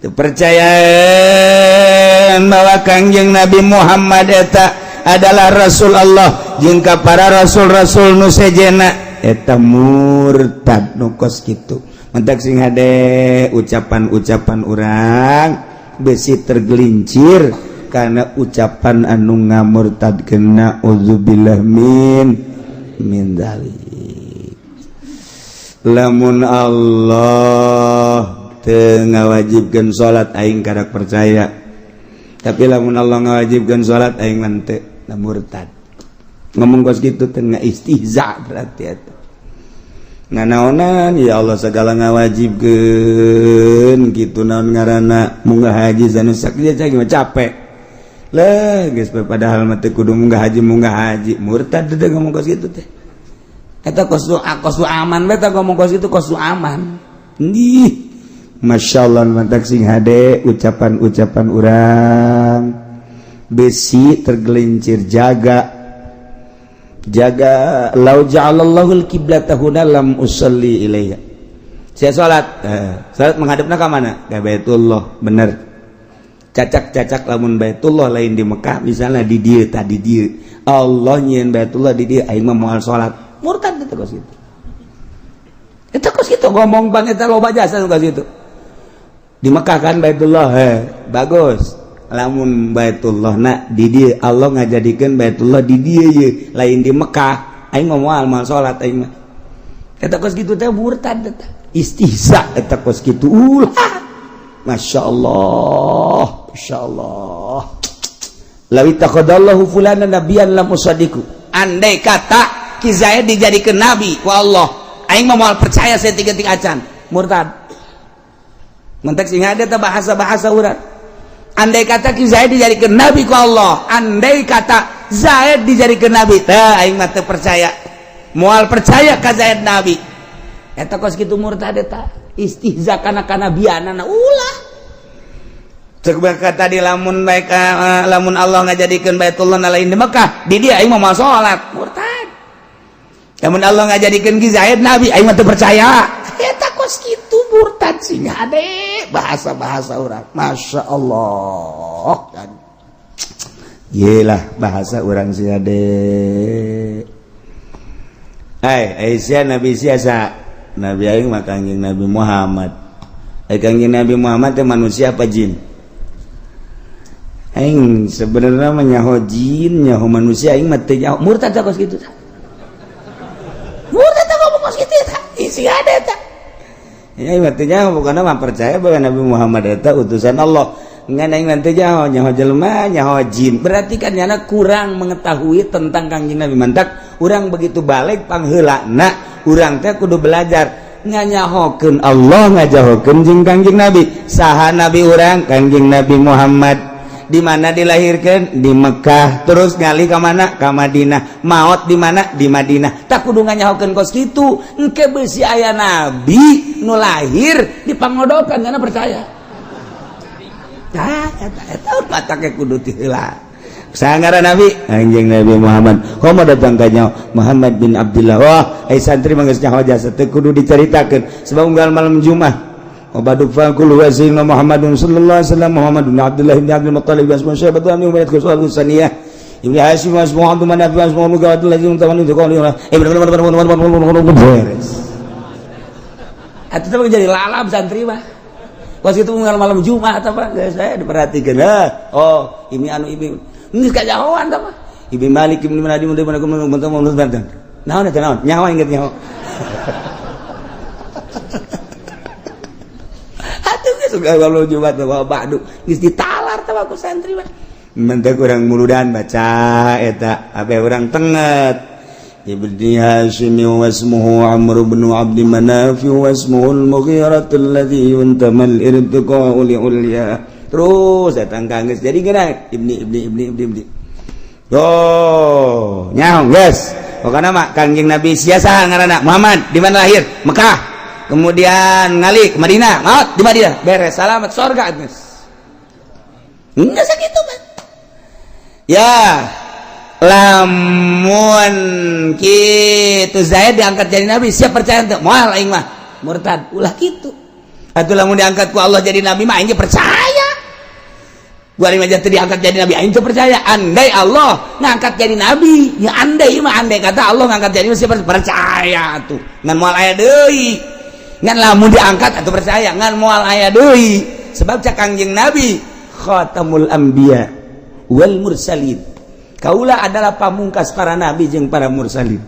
teu percayaeun bahwa Kangjeng Nabi Muhammad eta adalah Rasul Allah jeung ka para rasul-rasul nu sejena, eta murtad nu kos kitu. Mentak sing hade ucapan-ucapan urang, besi tergelincir karena ucapan anu ngamurtadkeun. Naudzubillah min min dzalik. Lamun Allah teu ngawajibkeun salat, aing kadak percaya, tapi lamun Allah ngawajibkeun salat, aing mah teu. Murtad ngomong kos kitu teh, istihza berarti eta. Nganaonan ya Allah segala ngawajibkeun kitu, naon ngaranna, munggah haji sanusak dia mah capek lah geus, padahal mah teu kudu munggah haji, munggah haji, murtad teh ngomong kos kitu teh. Eta kos kos aman bae ngomong kos itu, kos aman. Nih Masya Allah, mantak sing hade ucapan-ucapan urang, besi tergelincir. Jaga jaga. Lau ja'alallahul kiblata huna lam usalli ilaiha. Saya salat, salat menghadapna ka mana? Ka Baitullah. Bener, cacak-cacak lamun Baitullah lain di Mekah, misalnya di dieu, tadi dieu Allah nyieun Baitullah di dieu, aing mah moal salat, murtad eta kos kitu. Eta kos kitu ngomong bang, eta loba jasa kos kitu. Di Mekah kan Baitullah, bagus. Lamun Baitullah nak di dieu, Allah ngajadikeun Baitullah di dieu ye, lain di Mekah, aing mah moal moal salat aing mah. Eta kos kitu teh murtad, eta istihza, eta kos kitu ulah. Masya Allah, Masya Allah. Law ittakhadallahu fulana nabiyan lam usaddiqu. Andai kata Ki Zaid dijadikan nabi ku Allah, aing mah moal percaya saya tiga acan. Murtad. Mentek sing ada bahasa-bahasa urang. Andai kata Ki Zaid dijadikan nabi ku Allah, andai kata Zaid dijadikan nabi teh, aing mah teu percaya, moal percaya ka Zaid nabi. Eta kos kitu murtad, eta istihza kana kanabianana. Ulah. Cek tadi, lamun baik, lamun Allah ngajadikeun Baitullah lain di Mekah, di dia aing mah moal salat, murtad. Lamun Allah ngajadikeun Ki Zaid nabi, aing mah teu percaya. Eta kos kitu murtad. Sing hade bahasa-bahasa urang, Masya Allah kan. Yelah, bahasa urang sih hade. Hai Aisyah, Nabi siasa? Nabi aing mah Kangjeng Nabi Muhammad. Ai Kangjeng Nabi Muhammad teh manusia apa jin? Aing sebenarnya mah nyaho jin, nyaho manusia, aing mah teu nyaho. Murtad kos kitu tah. Murtad ngomong kos kitu tah. Isi ada eta. Ya aing mah teu nyaho, bukan mah percaya bahwa Nabi Muhammad eta utusan Allah. Ngan aing mah teu nyaho, nyaho jelema, nyaho jin. Berarti kan nyana kurang mengetahui tentang Kangjeng Nabi. Mantak urang begitu balik pangheulana, urang teh kudu belajar nganyahokeun Allah, ngajahokeun jeung Kangjeng Nabi. Saha nabi urang? Kangjeng Nabi Muhammad. Di mana dilahirkan? Di Mekah. Terus ngalih ke mana? Ke Madinah. Maut di mana? Di Madinah. Tak kudu nganyahokeun kos kitu. Engke besi aya nabi nu lahir di Pangodokan, karena percaya. Tah eta eta patake kudu ti heula. Saha ngaran Nabi? Anjing Nabi Muhammad. Komo datang ka nyaho Muhammad bin Abdullah. Wah, ai santri mah geus nyaho jasa teu kudu dicaritakeun sebab unggal malam Jumat. Wa ba'du faqul wa sayyidina Muhammadun sallallahu alaihi wasallam Muhammad bin Abdullah bin Abdul Muttalib wa asma syaibat wa umayyah kusul saniyah Ibnu Hashim wa asma Abdul Manaf wa asma Mugawadul lazim tawani qawli beres. Atuh teh jadi lalap santri mah. Was itu unggal malam Jumat apa geus saya diperhatikan. Oh, ini anu ini geus kajahoan tah mah. Ibnu Malik ibnu Manadi mun mun mun. Naon eta naon? Nyawa inget nyawa. Kalau Jumat wa ba'du geus ditalar tah ku santri mah. Mentek urang muludan baca eta abe urang tenget. Ibni Hashim wa ismuhu Amr bin Abd Manaf wa ismuhu al-Mughirah alladhi yuntamal irtiqa'u li ulya. Terus datang ka geus jadi geuna ibni ibni ibni ibni ibni. Oh, nyaho geus. Pokona mah Kangjeng Nabi sia saha ngaranna? Muhammad. Di mana lahir? Mekah. Kemudian ngalik Madinah, maut di Madinah, beres salamat surga geus. Enggak segitu kan? Ya, lamun kitu Zaid diangkat jadi nabi, siap percaya teu? Moal aing mah murtad, ulah kitu. Atuh lamun diangkat ku Allah jadi nabi mah aing percaya. Gua aing aja teu diangkat jadi nabi, aing teu percaya. Andai Allah ngangkat jadi nabi, ya andai mah andai kata Allah ngangkat jadi nabi percaya atuh. Ngan moal aya deui. Ngan lamun diangkat atau percaya ngan moal aya deui sebab cak Kangjeng Nabi khatamul anbiya wal mursalin, kaula adalah pamungkas para nabi jeung para mursalin.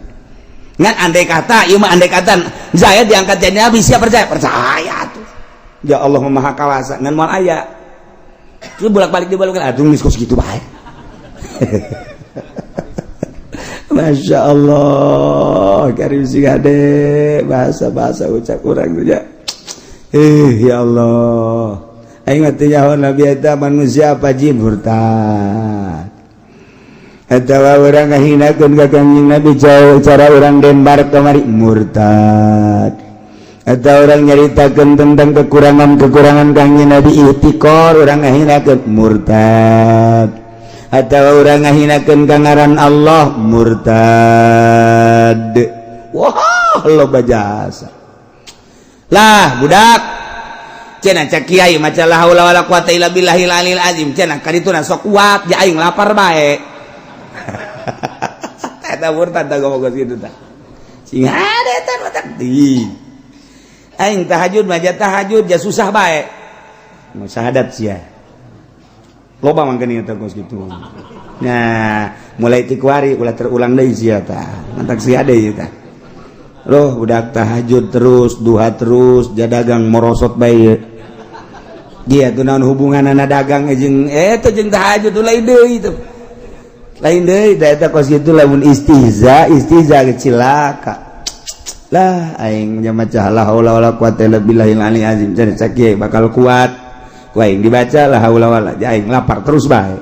Ngan andai kata ieu mah andai kata Zaid diangkat jadi nabi siap percaya percaya tuh ya Allah maha kawasa ngan moal aya itu bolak-balik dibalukkan aduh geus kos kitu bae. Masya Allah, karim sing ade bahasa-bahasa ucap urang tuh ya. Ya Allah. Aing mah teu nyaho Nabi eta manusia apa jin murtad. Atawa urang ngahinakeun ka Kangjeng Nabi jauh cara urang Denmark kamari murtad. Atawa urang nyaritakeun tentang kekurangan-kekurangan Kangjeng Nabi ihtikor urang ngahinakeun murtad. Atau orang ngahinakeun ka ngaran Allah murtad. Wah, loba jasa. Lah, budak. Cenah cak kiai maca la haula wala quwata illa billahil aliyil azim. Cenah kadituna sok kuat ja aing lapar bae. Eta murtad tah ngomong kitu tah. Sing ada eta murtad. Aing tahajud mah ja tahajud ja susah bae. Mau syahadat sia. Loba mangkeun eta kos kitu. Nah, mulai ti kuari ulah terulang deui sia tah. Mantak sia deui tah. Loh, budak tahajud terus, duha terus, ja dagang morosot bae. Dia tuh naon hubunganana dagang jeung eta jeung tahajud lain deui tuh. Lain deui da eta kos kitu lamun istihza, istihza cilaka. Lah aing maca la haula wala quwata illa billahil aliyil azim. Cenah cak kieu bakal kuat. Aing dibaca la haula wala aing lapar terus bae.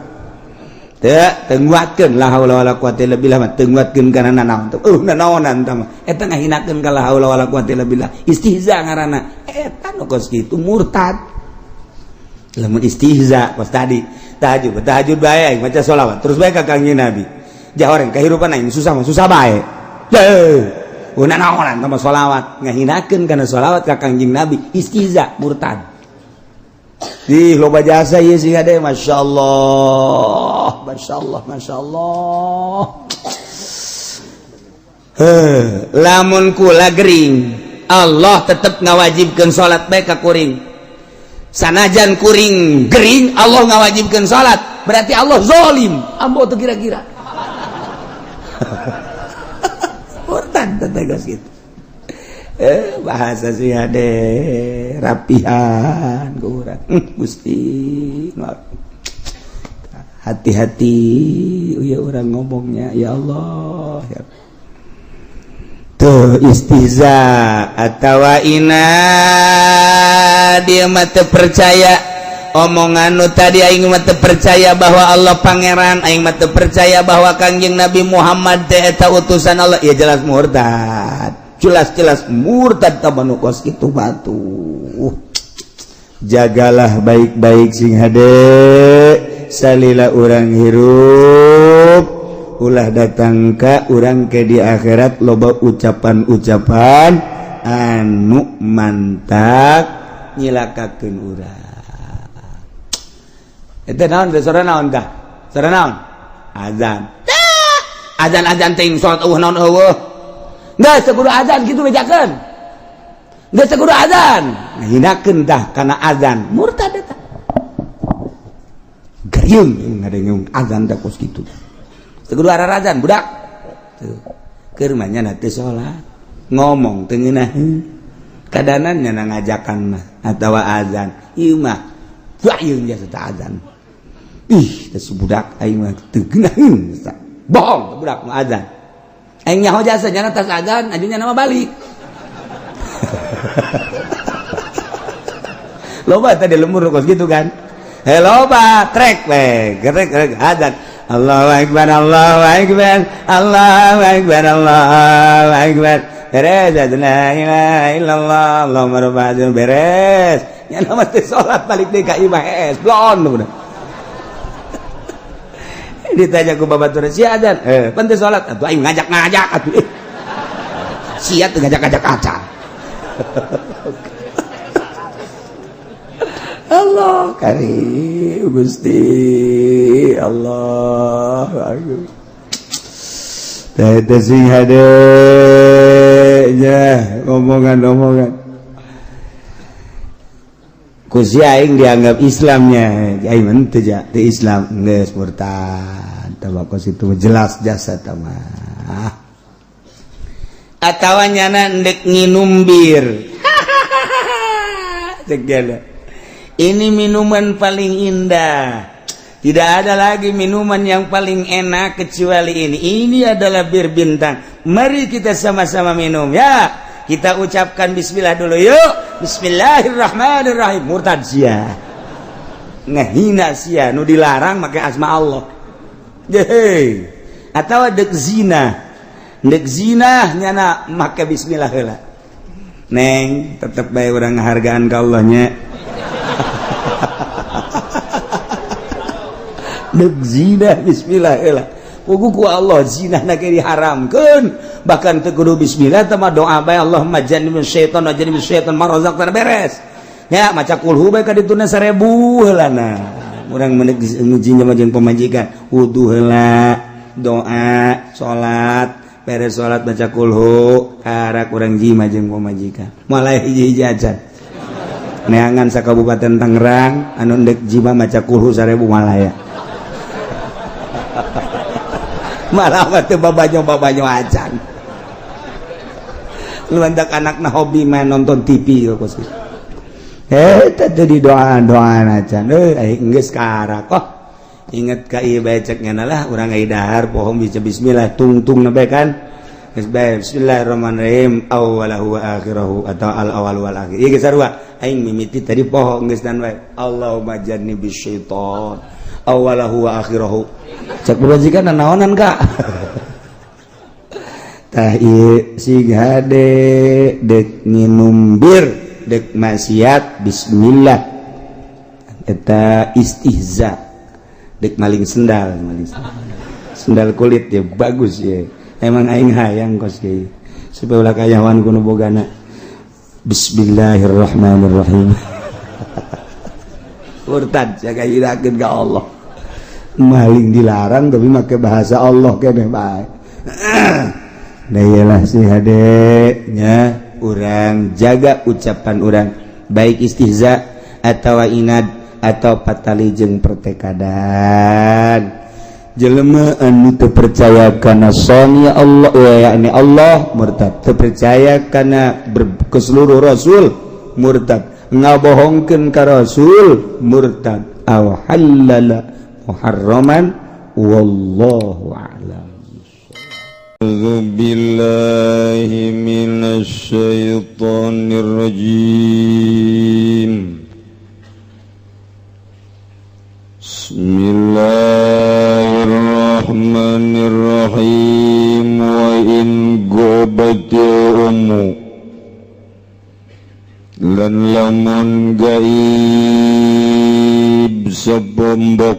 Teu teu nguatkeun la haula wala quwata illa billah mah teu nguatkeun kana nanaon teh. Nanaonan tah mah. Eta ngahinakeun ka la haula wala quwata illa billah. Istihza ngaranna. Eta nu kos kitu murtad. Lamun istihza kos tadi tahajud, tahajud bae aing maca sholawat terus bae ka Kangjeng Nabi. Jahoreng kahirupan aing susah mah susah bae. Heuh. Nanaonan tah mah sholawat ngahinakeun kana sholawat ka Kangjeng Nabi istihza murtad. Ih, loba jasa ieu sih ade, Masya Allah, Masya Allah, Masya Allah. Heh, lamun kula gering, Allah tetep ngawajibkeun salat bae ka kuring. Sanajan kuring gering, Allah ngawajibkeun salat, berarti Allah zalim. Ambo teu kira-kira. Murtad teh geus kitu. Bahasa sih ade rapihan kurang Gusti hati-hati ya orang ngomongnya ya Allah ya. Tuh istihza atawa ina dia mah teu percaya omongan nu tadi aing mah teu percaya bahwa Allah pangeran, aing mah teu percaya bahwa Kangjeng Nabi Muhammad teh eta utusan Allah, ya jelas murtad. Jelas-jelas murtad tabanu kos itu batu. Jagalah baik-baik sing hade. Salila urang hirup, ulah datang ka urang ke di akhirat loba ucapan-ucapan anu mantak nyilakakeun urang. Eta naon teh? Sora naon tah? Sora naon? Azan. Azan, azan ting salat eueuh naon eueuh. Geus teu kudu azan kitu bejakeun. Geus teu kudu azan. Ngahinakeun tah kana azan. Murtad eta. Gariung ngadenge azan teh kos kitu. Teu kudu azan budak. Tuh. Keur mah nya teu salat. Ngomong teu ngeunaheun. Kadanan nya ngajakan mah atawa azan. Ieu mah gayung jasa teh azan. Ih, teh budak aing mah teu geunaheun. Bohong budak mah azan. Aing nyaho jasa nya tas azan, ajunya nama balik. Loba tadi lembur kos gitu kan. Hei loba trek we, gerek gerek azan. Allahu akbar, Allahu akbar, Allahu akbar, Allahu akbar. Beres, la ilaha illallah, Allahumma rabbana beres. Nya nama teh salat balik deui ka imah es, blon udah. Ditanya ku babatur si azan, pan teh salat atuh aing ngajak-ngajak atuh. Sia teu ngajak-ngajak acan. Allah karim Gusti Allah agung. Teh sing hade nya omongan-omongan. Ku si aing dianggap Islamnya, aing mah teu teu Islam geus murtad. Tah kos itu jelas jasa tah mah. Atawa nyana endek nginum bir. Cek ini minuman paling indah. Tidak ada lagi minuman yang paling enak kecuali ini. Ini adalah bir bintang. Mari kita sama-sama minum ya. Kita ucapkan bismillah dulu yuk. Bismillahirrahmanirrahim. Murtad sia. Ngehina sia nu dilarang make asma Allah. Hei. Atau dek zina. Dek zina nyana make bismillah heula. Neng, tetep bae urang ngahargaan ka Allah nya. Dek zina bismillah heula. Pugu ku Allah zina na ge diharamkeun. Bahkan teu kudu bismillah teh mah doa bae Allahumma jannibna syaitan wa jannibna syaitan ma razaqtana beres. Ya maca kulhu bae ka dituna 1000 heulana. Urang menek ngujinya mah jeung pamajikan, wudu heula, doa, salat, beres salat baca kulhu, karak urang jima jeung pamajikan. Moal hiji-hiji acan. Neangan sa Kabupaten Tangerang anu ndek jima maca kulhu 1000 malaya. Malah mah teu babanyo-babanyo acan. Lu hendak anakna hobi main nonton TV kos kitu. Teh jadi doa-doa acan. Aing geus karak. Oh, inget ka ieu bae cek nya lah urang ai dahar poho bisa bismillah tungtung na bae kan. Geus bae bismillahirrahmanirrahim awwalahu wa akhirahu atau al awal wal akhir. Ieu geus sarua. Aing mimiti tadi poho geus dan bae. Allahumma jannibis syaitan awalahu wa akhirahu. Cek pamajikan naonan kak. Tah ieu sig hade dek nginum bir dek maksiat bismillah eta istihza dek maling sendal, maling sendal, sendal kulit ya bagus ya. Emang aing hayang kos kieu supaya ulah kayawan kuno bogana. Bismillahirrahmanirrahim. Murtad jaga hirakeun ka Allah. Maling dilarang tapi make bahasa Allah keneh bae. Nah iyalah si hade nya urang jaga ucapan urang baik istihza atau inad atau patali jeung pertekadan. Jelema anu teu percaya kana soni Allah ya yakni Allah murtad, teu percaya kana ke seluruh rasul murtad, ngabohongkeun ka rasul murtad, aw halala muharraman wallahu a'lam. A'udzu billahi minasy syaithanir rajim. Bismillahirrahmanirrahim. Wa in gobatil ummu lan lamun gaib sapombok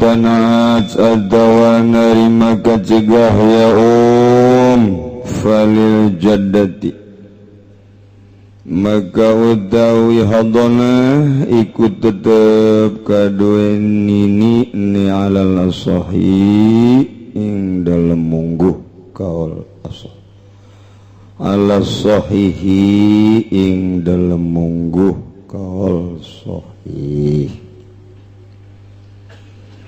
Awimtanaat atawa narima kacegah ya falil jaddati maka utawi hadana ikut tetep kadue nini ni alal asahi ing dalem mungguh kaul asah ala sahihi ing dalem mungguh kaul sahih.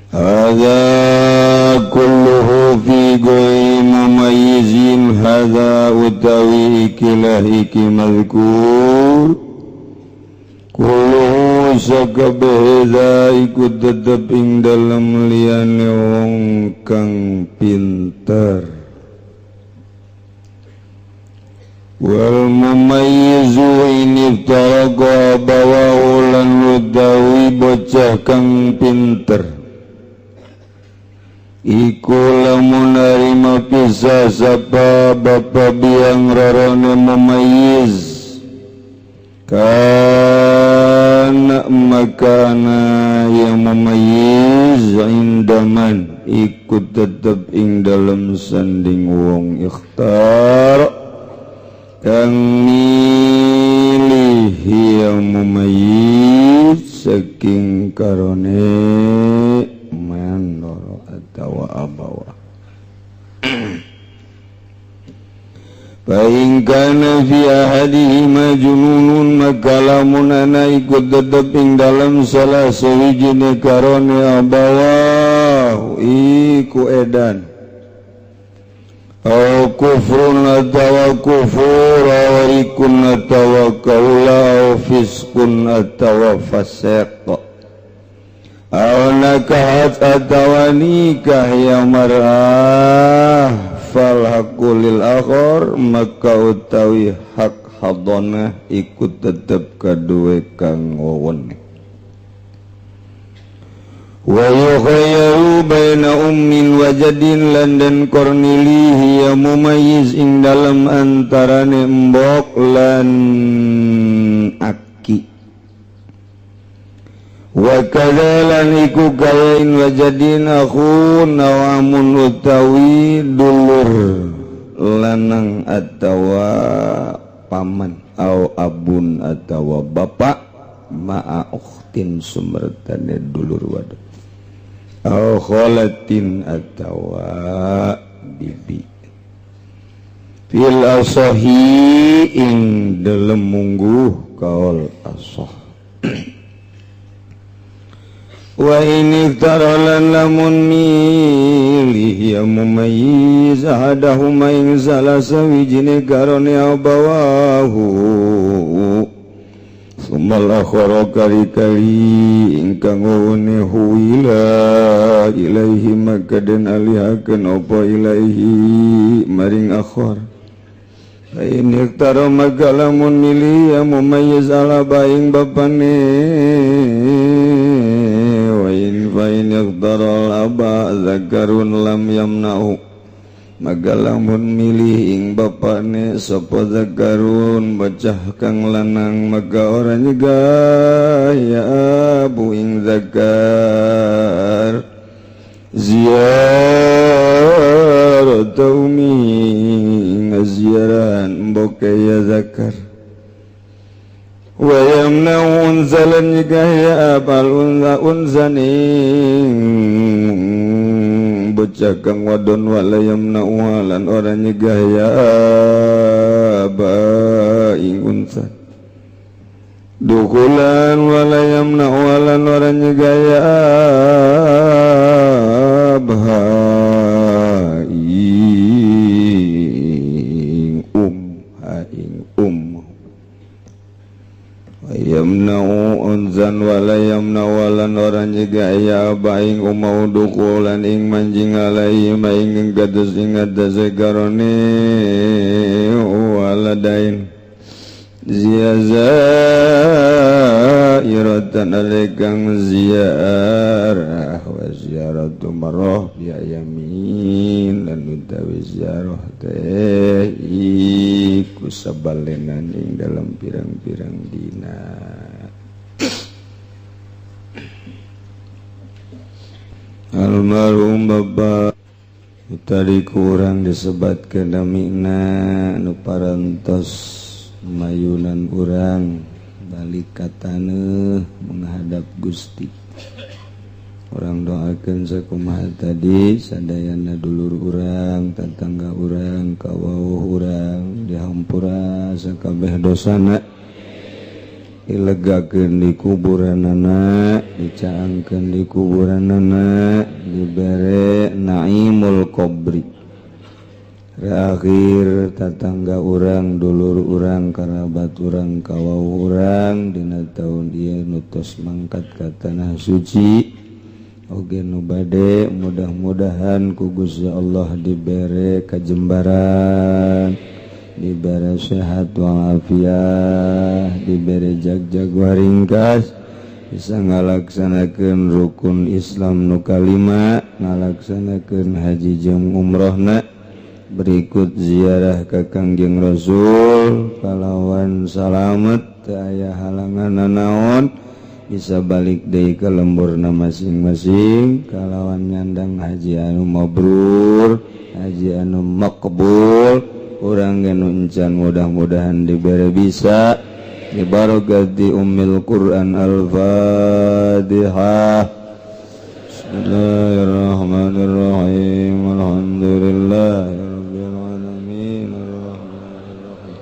Hadza kulluhu fi ghairi mumayyizin hadza utawi ikilah iki mazkur kulluhu sakabeh dza iku tetep ing dalem liyane wong kang pinter wal mumayyizu in iftaraqa bawahu lan utawi bocah kang pinter iku lamun narima pisah sapa bapa biang rarone mumayyiz kana makana yang mumayyiz indaman iku tetep ing dalem sanding wong ikhtar kang milih yang mumayyiz saking karone man loro atawa abawa. Fa in kana fi ahadihima jununun maka lamun ana ikut tetep ing dalam salah sawijine karone abawa iku edan au kufrun atawa kufur aw rikun atawa kaula aw fiskun atawa fasiq aw nakahat atawa nikah ya mar'ah fal haqqu lil akhar maka utawi hak hadonah ikut tetep kaduwe kang wewene wa yukhayyaru baina ummin wa jadin lan den kornilihi ya mumayyiz ing dalem antarane embok lan aki wa kadzalan iku kayain wajadin akhun awamun utawi dulur lanang atawa paman au abun atawa bapak ma'a ukhtin sumertane dulur wadon au khalatin atawa bibi fil asahi ing dalem mungguh kaul asah. Wa in iftaralan lamun milih ya mumayyiz ahadahuma ing salah sawijine karone abawahu sumal akhara kali-kali ingkang wene huila ilaihi maka den alihaken apa ilaihi maring akhar. Fa in iftara maka lamun milih ya mumayyiz ala baing bapane fa in yaqdaral aba zakarun lam yamna'u maka lamun milih ing bapane sapa zakarun bocah kang lanang maka ora nyegah ya abu ing zakar ziyarata umi ngaziaran mboke ya zakar wa yamna'u unzalan nyegah ya abal unza unzaning bocah kang wadon wala yamna'u lan ora nyegah ya aba ing unza dukulan wala yamna'u lan ora nyegah ya abha ing ha ing yamna'u unzan wala yamna'u lan ora nyegah ya baing umau dukulan ing manjing alaihi maing gados ing atase karone waladain ziyazairatan alekang ziarah wa ziaratu marah bi yamin lan utawi ziarah teh iku sabalenan ing dalam pirang-pirang dina. Almarhum Bapak tadi kurang disebatkeun namina nu parantos mayunan urang balik ka taneuh menghadap Gusti. Urang doakeun sakumaha tadi sadayana dulur urang, tetangga urang, kawauh urang dihampura sakabeh dosana, dilegakeun di kuburanana, dicaangkeun di kuburanana, dibere naimul qobri. Terakhir tetangga urang, dulur urang, kerabat urang, kawauh urang dina tahun ieu nu tos mangkat ka tanah suci oge nu bade, mudah-mudahan ku Gusti Allah dibere kajembaran, dibere sehat walafiat, dibere jagjag waringkas, bisa ngalaksanakeun rukun Islam nu kalima, ngalaksanakeun haji jeung umrohna, berikut ziarah ke Kangjeng Rasul kalawan salamet, teu aya halangan naon, bisa balik deui ke lemburna masing-masing kalawan nyandang haji anu mabrur, haji anu makbul. Urang ge nu encan mudah-mudahan dibere bisa dibarokati ummil Quran. Al-Fatihah. Bismillahirrahmanirrahim. Alhamdulillahirabbil alamin, arrahmanirrahim,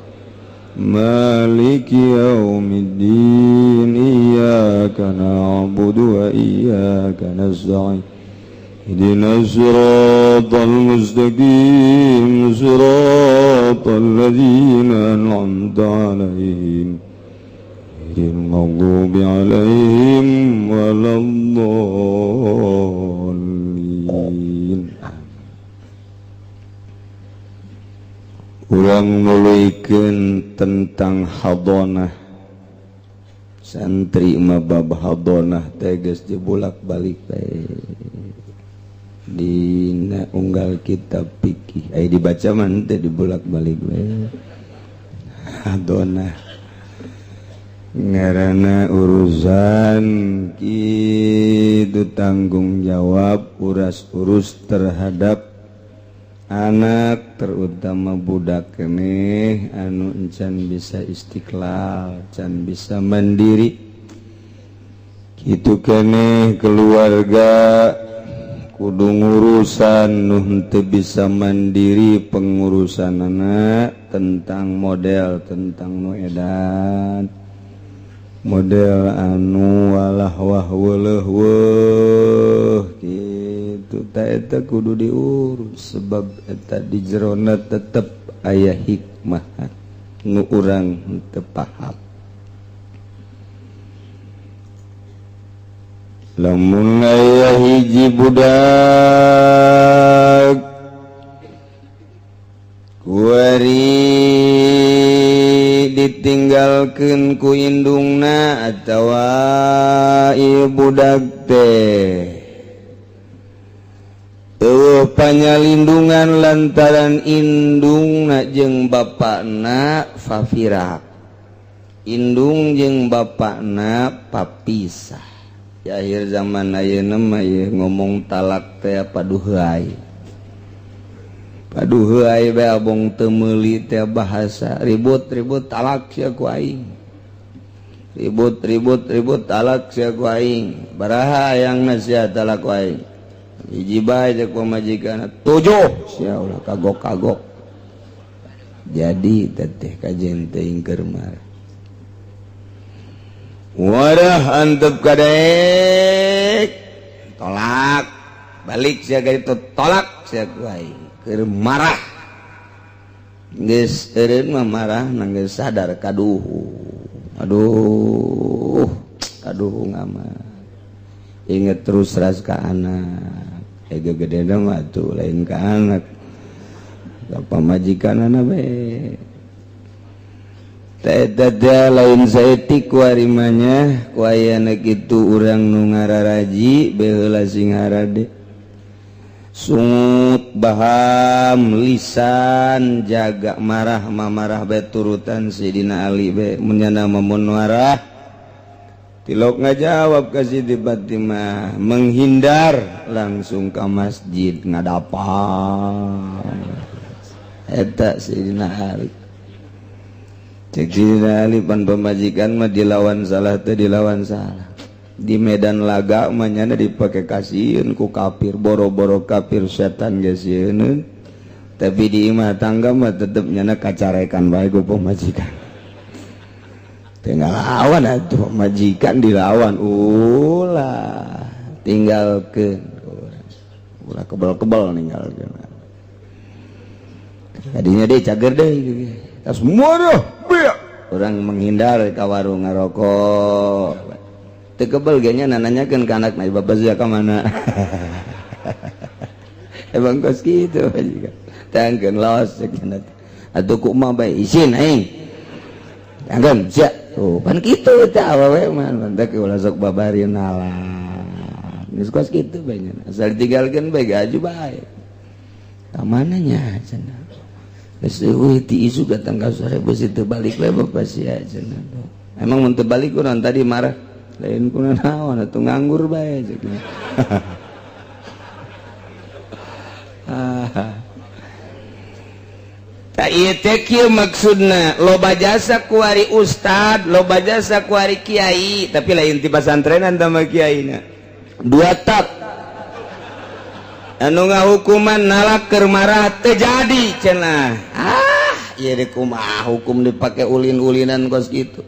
maliki yaumiddin, iyyaka na'budu wa iyyaka nasta'in, اهدنا الصراط المستقيم، صراط الذين أنعمت عليهم، غير المغضوب عليهم ولا الضالين. Urang nuluykeun tentang hadonah santri mah, bab hadonah teh geus dibulak-balik teh dina unggal kitab fikih, aya dibaca mah teh dibulak-balik we. Hadonah ngaranna urusan kitu, tanggung jawab uras-urus terhadap anak, terutama budak keneh anu encan bisa istiqlal, can bisa mandiri kitu keneh. Keluarga kudu ngurusan nu henteu bisa mandiri, pengurusan anak tentang model, tentang nu edan, model anu walah wah weleh weh gitu ta, eta kudu diurus sebab eta di jerona tetep aya hikmah nu urang henteu paham. Lamun aya hiji budak kuari ditinggalkeun ku indungna atawa ieu budak teh eueuh panyalindungan lantaran indungna jeung bapakna fafirak, indung jeung bapakna papisah. Di akhir zaman ayeuna mah ieu ngomong talak teh paduhai, paduhai bae, abong teu meuli teh bahasa ribut-ribut, talak sia ku aing, ribut ribut ribut, talak sia ku aing, baraha hayangna sia, talak ku aing, hiji bae cek pamajikan, tujuh sia ulah kagok-kagok. Jadi teteh kajen teuing keur marah. Wadah antep kadek, tolak balik sia itu, tolak sia ku aing, keur marah. Geus eureun mah marah nang geus sadar, kaduhu, aduh aduh, ngama inget terus ras ka anak. Ega gede mah tuh lain ka anak, ka pamajikanana bae. Teh lain saeutik warimanya ku ayana kitu. Urang nu ngararaji baheula sing harade sungut baham lisan, jaga marah mamarah bae, turutan Sidina Ali bae, mun nyana mun marah. Tilok ngajawab ka Siti Fatimah, menghindar langsung ke masjid ngadapan eta Sayyidina Ali. Cek Sayyidina Ali, pan pemajikan mah dilawan salah teh dilawan salah. Di medan laga mah nyana dipake kasieun ku kafir, boro-boro kafir, setan ge sieun. Tapi di imah tangga mah tetep nyana kacarekan bae ku pemajikan. Tinggal lawan atuh, majikan dilawan ulah, tinggalkeun ulah, kebel-kebel ninggalkeun. Tadinya deh cager deh tas mudah orang menghindar ke warung ngarokok. Teu kebel ge nya nanyakeun ka anakna, "Bapak sia ka mana?" Emang kos kitu majikan tangkeun los cek atuh ku mah bae isin aing tangkeun sia. Tuh, pan kitu teh awewe mah mantak ulah sok babari nalar. Geus kos kitu bae nya. Asal ditinggalkeun bae gaju bae. Ka mana nya cenah. Geus eueuh ti isuk datang ka sore beusi teu balik bae bapak sia cenah. Emang mun teu balik kunaon tadi marah? Lain kuna naon atuh nganggur bae cek. Ah. Maksudna loba jasa kuari ustad, loba jasa kuari kiai, tapi lain ti pasantrenan sama kiai. Dua tak anu ngahukuman nalak keur marah teu jadi cenah. Ah, ieu deui kumaha hukum dipake ulin-ulinan kos kitu?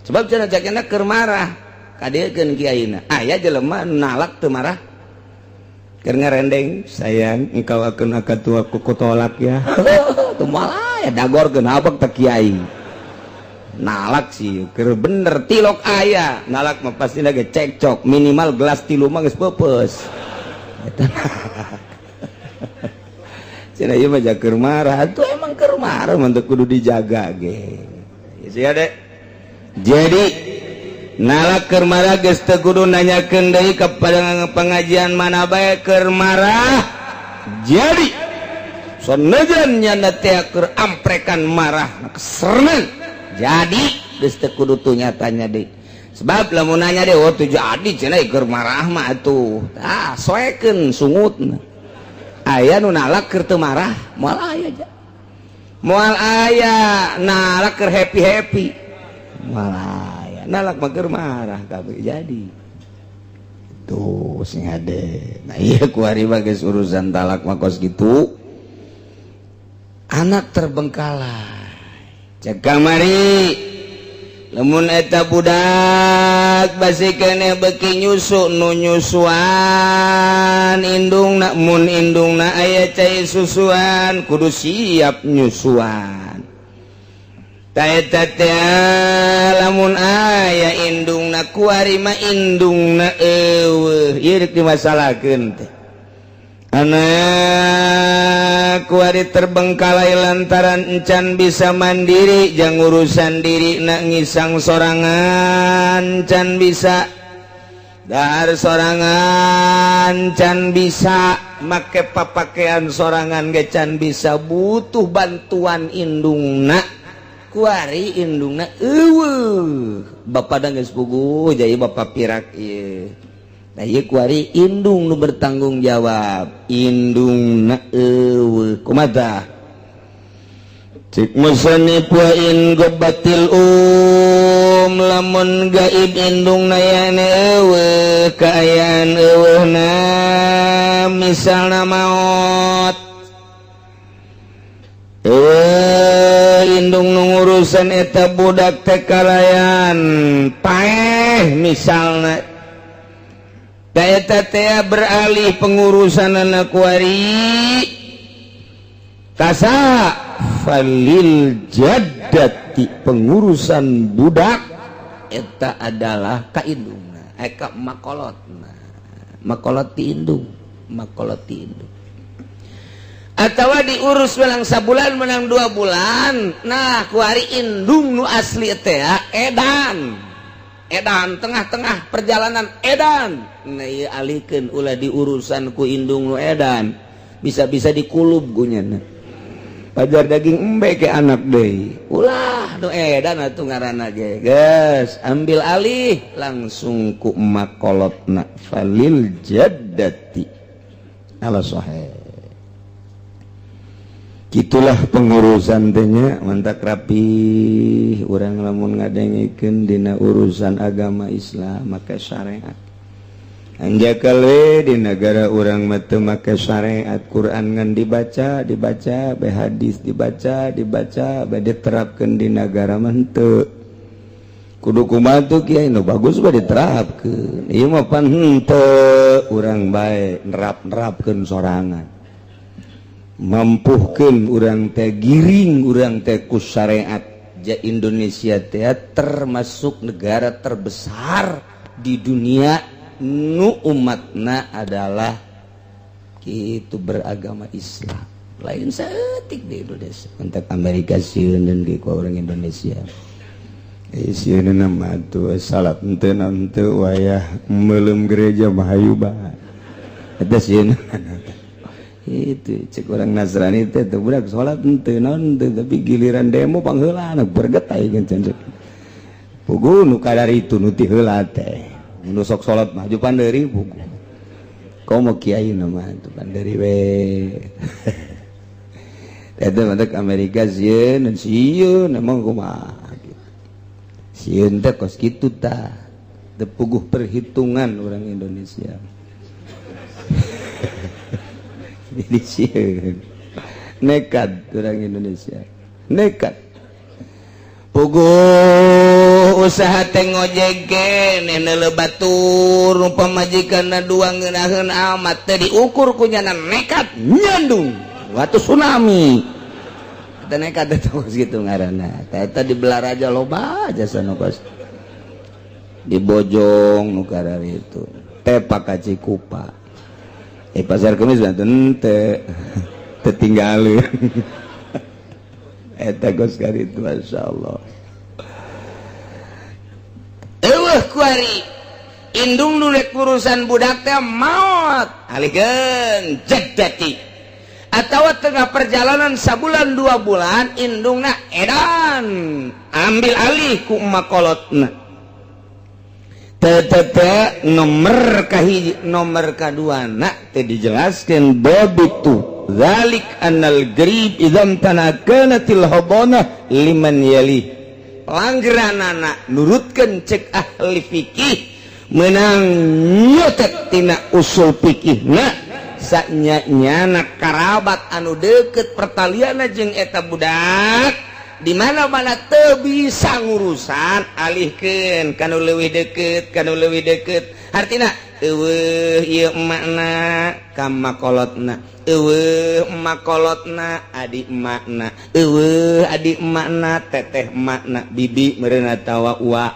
Sebab cenah cakena keur marah kadiekeun kiaina. Aya jelema nalak teu marah, keur ngarendeng, "Sayang, engkau akan tua ku tolak ya." Tuh malah ya dagor kenapa teh kiai nalak sih keur bener. Tilok aya nalak mah pasti lagi cekcok, minimal gelas tilu mah geus peupeus. Eta cenah ieu mah keur marah tuh, emang keur marah mah teu kudu dijaga ge sia dek. Jadi nalak keur marah geus teu kudu nanyakeun deui kepada pengajian mana bae, keur marah jadi. Sonajan nyana teh keur amprekan marah kesernan jadi, geus teu kudu tuh nyatanya deui. Sebab lamun nanya deh, "Oh, tuh jadi cenah keur marah mah atuh," tah soekeun sungutna. Aya nu nalak keur teu marah? Moal aya ja, moal aya nalak keur happy happy, moal aya. Nalak mah keur marah kabeh jadi tuh sing hade. Nah, iya kuari mah geus urusan talak mah kos gitu, anak terbengkalai. Cek kamari lamun eta budak basi keneh beki nyusu, nu nyusuan indungna. Mun indungna aya cai susuan, kudu siap nyusuan. Ta eta teh lamun aya indungna, kuari mah indungna eueuh, ieu rek dimasalahkeun teh. Anak kuari terbengkalai lantaran encan bisa mandiri jang urusan diri, nak ngisang sorangan can bisa, dahar sorangan can bisa, make papakaian sorangan ge can bisa, butuh bantuan indungna. Kuari indungna eueuh, bapak da geus puguh jadi bapak pirak ieu. Nah, ieu kuari indung nu bertanggung jawab, indungna eueuh, kumaha? Cik musannif, wa in gobatil um, lamun gaib indungna yane eueuh, kaayaan eueuhna misalna maot, eueuh indung nu ngurusan eta budak teh kalayan paeh misalna. Eta teh beralih pengurusan anak kuari kasa falil jaddati, pengurusan budak eta adalah ka indungna, ka makolotna, makolot ti indung, makolot ti indung atau diurus menang sabulan, menang 2 bulan. Nah, kuari indung nu asli teh edan edan, tengah-tengah perjalanan edan. Nah, ieu alihkeun, ulah diurusan ku indung nu edan, bisa-bisa dikulub gunyana pajar daging embe ke anak deui. Ulah. Aduh, edan atuh ngaranna ge. Geus, ambil alih langsung ku makolotna, falil jaddati ala sahih. Gitulah pengurusan tehnya, mantak rapi urang lamun ngadengekeun dina urusan agama Islam maka syariat. Anjakal we di negara urang mah teu make syariat. Quran ngan dibaca dibaca be, hadis dibaca dibaca be, diterapkeun di negara mah henteu. Kudu kumaha tuh, Kiai? Nu bagus mah diterapkeun, ieu mah pan henteu. Urang bae nerap-nerapkeun sorangan, mampuhkeun urang teh, giring urang teh ku syariat. Ja Indonesia teh termasuk negara terbesar di dunia nu umatna adalah itu beragama Islam, lain saeutik di Indonesia. Untuk Amerika sieun dan ku orang Indonesia. Eh, sieun mah tuh salat henteu henteu, wayah meuleum gereja mah hayu bae. Eta sieun itu cek orang Nasrani teh, teu budak salat henteu naon henteu, tapi giliran demo pangheulana bergetai kan cek. Puguh nu kadar itu nu ti heula teh nu sok salat mah ju pandeuri puguh. Komo kiai nama itu panderi we. Eta mantak Amerika sieun dan sieun emang kumaha gitu. Sieun teh kos kitu tah. Teu puguh perhitungan orang Indonesia. Jadi sieun. Nekat orang Indonesia. Nekat. Puguh usaha teh ngojek keneh neuleu batur nu pamajikanna dua ngeunaheun amat teh diukur ku nyana, nekat nyandung waktu tsunami. Eta nekat eta kos kitu ngaranna. Eta di Balaraja loba jasa nu kos di Bojong nu itu tepak ka Cikupa. Eh, Pasar Kemis mah teu tertinggalin. Eta kos itu, Masya Allah. Eueuh kuari indung nu rek urusan budak teh maot, alihkeun jaddati, atau tengah perjalanan sabulan 2 bulan indungna edan, ambil alih ku makolotna. Tete nomor kahiji, nomor kadua nak teh dijelaskan babitu zalik annal gharib idzam tanakanatil habana liman yali. Pelanggaran nurutkan cek ahli fikih, menang nyotet tina usul fikih na saknya nyana karabat anu deket pertalian jeung eta budak di mana-mana teu bisa ngurusan, alihkeun kanu leuwih deket, kanu leuwih deket. Artina eueuh ieu emakna ka makolotna, eueuh makolotna adik emakna, eueuh adik emakna teteh emakna, bibi meureun atawa uwa.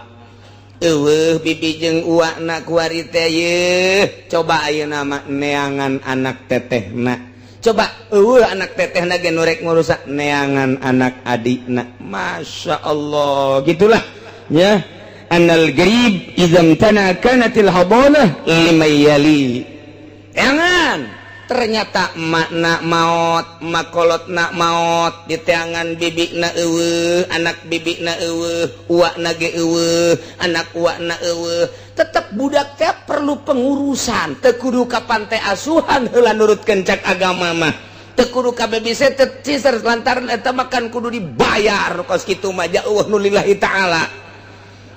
Eueuh bibi jeung uwana kuari teh yeuh, coba ayeuna mah neangan anak tetehna. Coba eueuh anak tetehna ge nu rek ngurusan, neangan anak adikna. Masya Allah, gitulah ya. Anal gharib idzam tana kanatil hadanah liman yali. Jangan ternyata makna maut, makolotna maut, di teangan bibina eueuh, anak bibina eueuh, uakna ge eueuh, anak uakna eueuh, tetep budak teh perlu pengurusan. Teu kudu ka pantai asuhan heula, nurutkeun cak agama mah teu kudu ka babysitter lantaran eta makan kudu dibayar kos kitu mah, jauh nu lillahi ta'ala.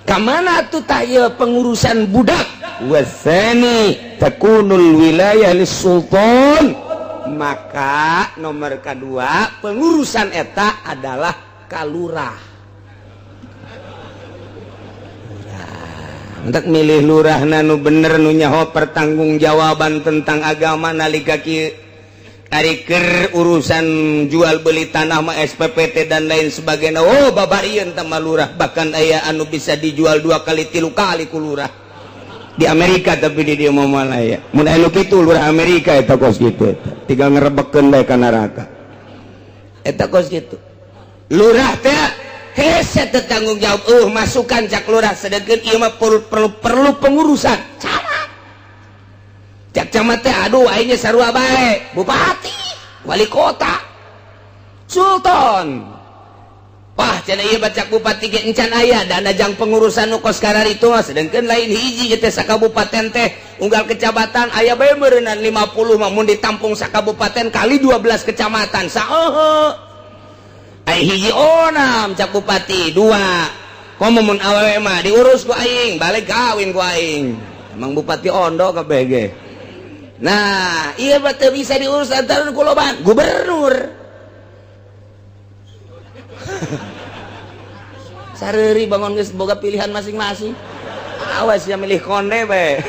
Ka mana tuh tah pengurusan budak? Wasani takunul wilayah sultan. Maka nomor kedua pengurusan eta adalah kalurah. Untuk milih lurah nu bener, nu nyaho pertanggungjawaban tentang agama. Nalika kieu ari keur urusan jual beli tanah mah SPPT dan lain sebagainya, oh, babarian sama lurah. Bahkan aya anu bisa dijual dua kali, tilu kali ku lurah di Amerika, tapi di dia mau aya mun anu kitu lurah Amerika eta kos kitu, eta tinggal ngerebekeun bae ka neraka. Eta kos kitu lurah teh hese teu tanggung jawab. Masukan cak lurah, sedangkan ieu mah perlu, perlu, perlu pengurusan camat. Cak camat teh, aduh, aingnya sarua bae bupati, wali kota, sultan. Wah, cenah ieu baca bupati ge encan aya dana jang pengurusan nu kos kararitu mah, sedengkeun lain hiji ieu teh sakabupaten teh unggal kecamatan aya bae meureunnan 50 mah mun ditampung sakabupaten kali 12 kecamatan saeuheuh. Ai hiji onam cak bupati dua. Komo mun awewe mah diurus ku aing, balik kawin ku aing. Emang bupati ondo kabeh ge. Nah, ieu mah teu bisa diurus antara ku loban gubernur. Sareri bangun geus boga pilihan masing-masing. Awas ya milih konde bae.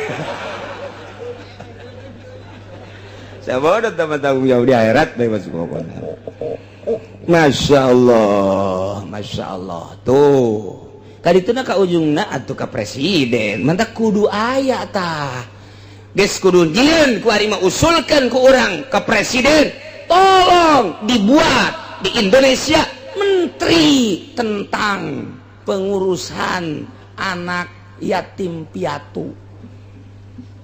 Saya bodoh teman tanggung jawab di akhirat bae masuk pokona. Masya Allah, Masya Allah. Tuh. Kadituna ka ujungna atuh ka presiden. Mantak kudu aya tah. Geus kudu jieun ku ari mah usulkeun ku urang ka presiden. Tolong dibuat di Indonesia menteri tentang pengurusan anak yatim piatu.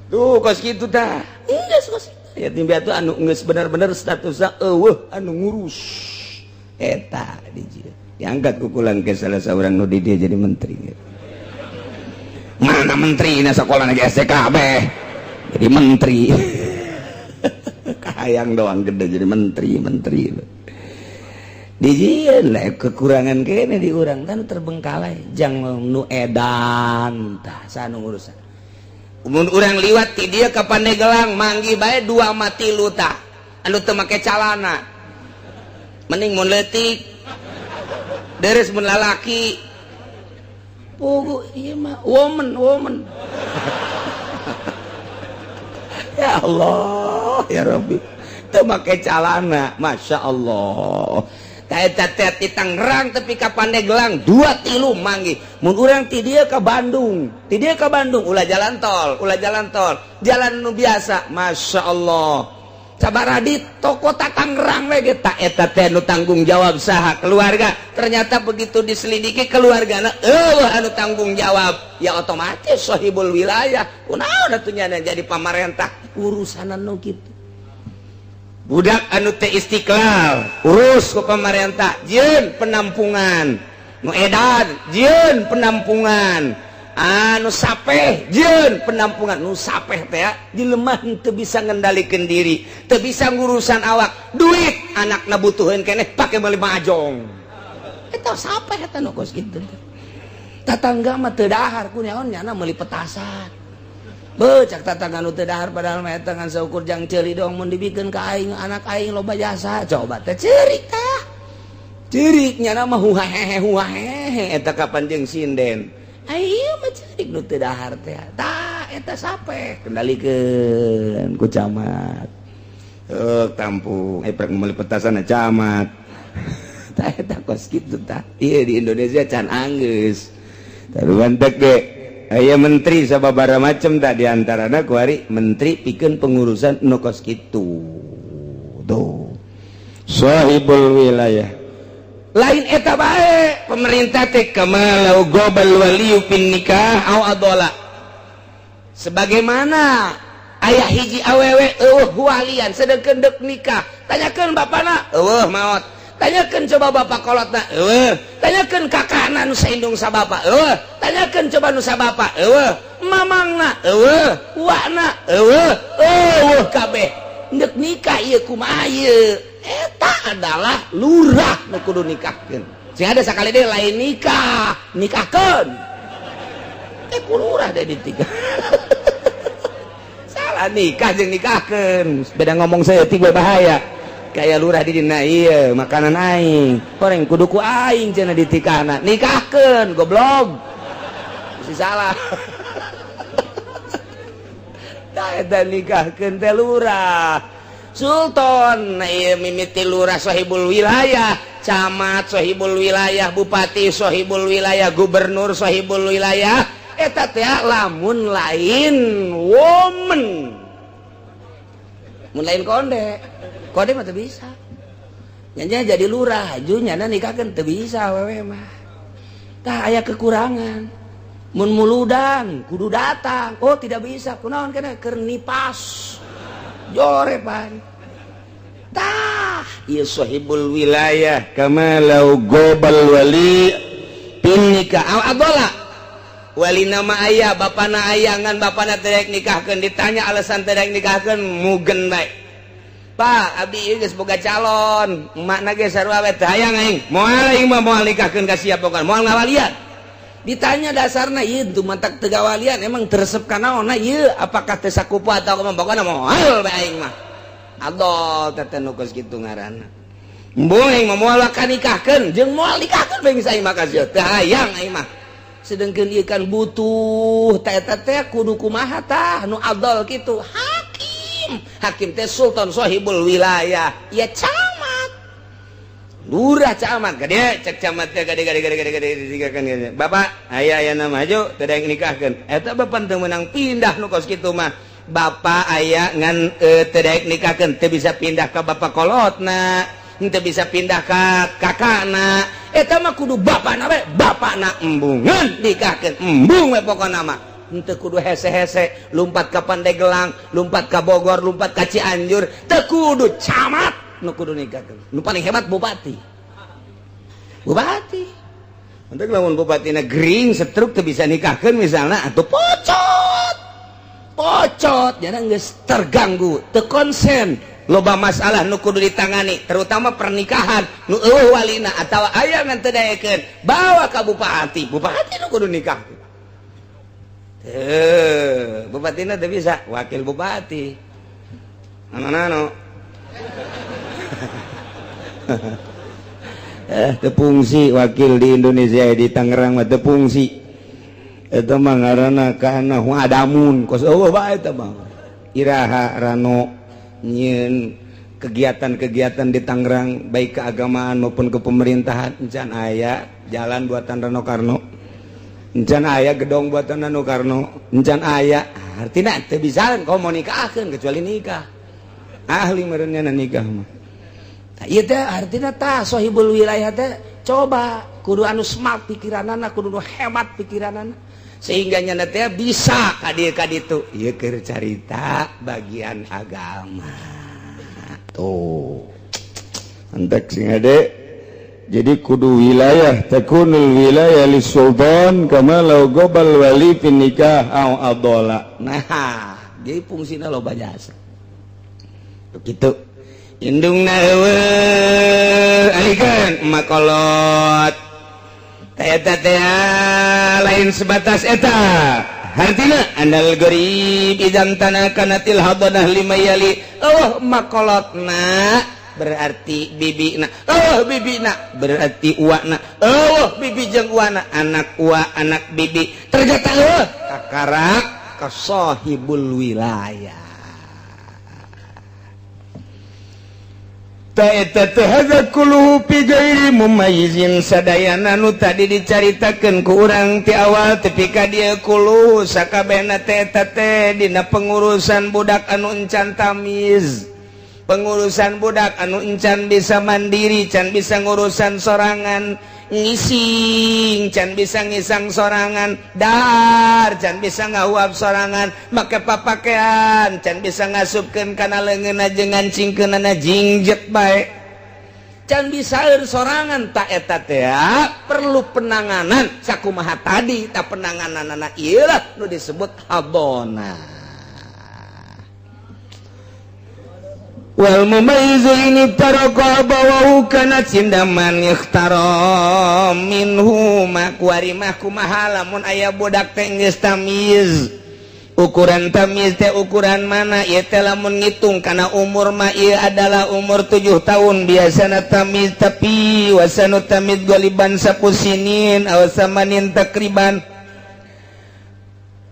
Tuh kos kitu tah. Geus kos yatim piatu anu geus bener-bener statusna eueuh anu ngurus. Eta diangkat kukulan ke salah seorang nu di dia jadi menteri. Mana menteri na sekolah lagi STKB jadi menteri. Kahayang doang gede jadi menteri. Dijieun lah kekurangan kene di urang kan terbengkalai jang nu edan tah sanu urusan. Mun urang liwat ti dieu ka Pandeglang manggih bae dua mati tilu tah anu teu make calana. Mending mun leutik deres mun lalaki pugu ieu mah woman. Ya Allah ya Rabbi teu make calana Masya Allah. Eta teh ti Tangerang tepi ka Pandeglang 2 3 manggih. Mun urang ti dieu ka Bandung, ti dieu ka Bandung ulah jalan tol, jalan nu biasa Masya Allah. Sabaraha di toko Tangerang we ge ta eta teh nu tanggung jawab saha keluarga. Ternyata begitu diselidiki keluargana eueuh anu tanggung jawab, ya otomatis sahibul wilayah. Kunaon atuh nya jadi pamarentah urusanan nu kitu. Budak anu teh Istiqlal urus ku pamarentah jieun penampungan, nu edan jieun penampungan, anu sapeh jieun penampungan. Nu sapeh teh jelema teu bisa ngendalikeun diri, teu bisa ngurusan awak, duit anakna butuheun keneh pake meuli mahjong. Eta sapeh eta nu kos kitu. Tatangga mah teu dahar kunaon nyana meuli petasan. Becak tatangga nu teu dahar padahal mah eta ngan saukur jang ceuli doang mun dibikeun ka aing anak aing loba jasa. Coba teh ceurik tah. Ceurik nyana mah huhahehe huhahehe eta kapan jeung sinden. Ai ieu mah ceurik nu teu dahar teh. Tah eta sapeh kendalikeun ku camat. Heuh tampung eprek meuli petasan camat. Tah eta kos kitu tah. Ieu di Indonesia can anggeus. Taruhan teh ge aya menteri sababaraha macam tak diantarana kuari menteri pikeun pengurusan nu kos kitu. Tuh. Sahibul wilayah. Lain eta bae pemerintah teh kamalau gobal waliyu fin nikah au adola. Sebagaimana aya hiji awewe eueuh walian sedengkeun deuk nikah, tanyakeun bapana eueuh maot. Tanyakeun coba bapak kolotna eueuh, tanyakeun kakakna nu saindung sa bapak eueuh, tanyakeun coba nu sa bapak eueuh, mamangna eueuh, wakna eueuh, eueuh kabeh. Deuk nikah ieu kumaha ieu? Eta adalah lurah nu kudu nikahkeun. Sing ada sakali deui lain nikah, nikahkeun. Teh ku lurah deh ditikah. Salah nikah jeung nikahkeun. Beda ngomong saeutik bae bahaya. Kayak lurah di dina ieu makanan aing. Goreng kudu ku aing cenah ditikahna. Nikahkeun goblok. Mesti salah. Tah eta nikahkeun teh lurah. Sultan ieu mimiti lurah sahibul wilayah, camat sahibul wilayah, bupati sahibul wilayah, gubernur sahibul wilayah. Eta teh lamun lain woman. Mun lain konde. Konde mah teu bisa. Nya jadi lurah, aju nyana nikahkeun teu bisa awewe mah. Tah aya kekurangan. Mun muludan kudu datang. Oh tidak bisa, kunaon kana keur nipas. Jorepan. Tah Ieu sahibul wilayah. Kama law gobal wali pin nikah aw adola, wali nama ayah, bapana ayah, ngan bapana teu daek nikahkeun. Ditanya alasan teu daek nikahkeun, mugen bae. Pak, abdi ieu geus boga calon, emakna ge sarua we, teu hayang aing, moal aing mah, moal nikahkeun ka sia, pokona moal ngawalian. Ditanya dasarna, ieu teu mantak teu gawalian, emang teu resep ka naonna ieu, apakah teu sakupu atau kumaha, pokona moal bae aing mah. Adol teh nu kos kitu ngaranna. Embung aing mah moal ka nikahkeun, jeung moal nikahkeun bae geus aing mah ka sia, teu hayang aing mah. Sedangkan ieu kan butuh teh, eta teh kudu kumaha tah nu adol kitu? Hakim. Hakim teh sultan sahibul wilayah ya, camat, lurah, camat gede. Cek camat teh gede gede gede gede gede dinikahkeun. Bapak aya aya nama maju teu daek nikahkeun, eta bapak teu meunang pindah. Nu kos kitu mah, bapak aya ngan teu daek nikahkeun, teu bisa pindah ka bapak kolotna, teu bisa pindah ka kakakna, eta mah kudu bapakna we. Bapakna embungeun nikahkeun, embung we pokona mah, henteu kudu hese-hese lumpat ka Pandeglang, lumpat ka Bogor, lumpat ka Cianjur. Teu kudu camat nu kudu nikahkeun, nu paling hebat bupati. Bupati untuk lamun bupatina gering, setruk, teu bisa nikahkeun misalnya, atau pocot pocot, jangan geus terganggu, teu konsen, loba masalah nu kudu ditangani, terutama pernikahan nu euweuh walina atawa aya ngan teu daekeun, bawa ka bupati. Bupati nu kudu nikah. Eh, bupatina teu bisa, wakil bupati anu nano teu fungsi wakil di Indonesia. Di Tangerang mah teu fungsi eta mah, ngaranna kana adamun, kos euweuh bae eta mah. Iraha Rano nyieun kegiatan-kegiatan di Tangerang, baik keagamaan maupun kepemerintahan? Encan aya jalan buatan Rano Karno, encan aya gedong buatan Rano Karno, encan aya. Artinya teu bisa komunikasikan kecuali nikah ahli merenya. Nikah mah. Nah, ieu teh artinya tah sahibul wilayah teh coba kudu anu smart pikiranana, kudu nu hemat pikiranana, sehingga nyana teh bisa ka dieu ka ditu. Ieu keur carita bagian agama tuh. Antek sing ade. Jadi kudu wilayah, takunul wilayah li sultan kama law gobal wali fi nikah aw adola. Nah, jadi fungsina loba jasa begitu. Indungna euweuh, alikeun makolot eta teh, lain sebatas eta. Hartina anal gharib idzan tana kanatil hadanah lima yali. Oh, makolotna berarti bibina, oh bibina berarti uakna, oh bibi jeung uana, anak ua, anak bibi, ternyata oh kakarak ka sahibul wilayah. Hadza kulluhu fi ghairi mumayyizin. Sadayana nu tadi dicaritakeun ku urang ti awal tepi ka dieu, kulluhu sakabehna teh eta teh dina pengurusan budak anu encan tamiz, pengurusan budak anu encan bisa mandiri, can bisa ngurusan sorangan, ngising can bisa ngisang sorangan, dar can bisa ngahuap sorangan, make papakean can bisa ngasupkeun kana leungeunna jeung ngancingkeunana, jingjet bae, can bisa sorangan. Tak eta teh perlu penanganan sakumaha tadi. Tak penanganan ieu lah nu disebut habona. Wal mumayyizu ini taraka abawahu kanat sindaman ikhtara minhu. Kuari mah kumaha lamun aya budak teh geus tamyiz? Ukuran tamyiz teh ukuran mana ieu teh? Lamun ngitung kana umur mah ieu adalah umur 7 tahun biasana tamyiz, tapi wasanu tamyiz goliban sapu sinin aw samanin takriban.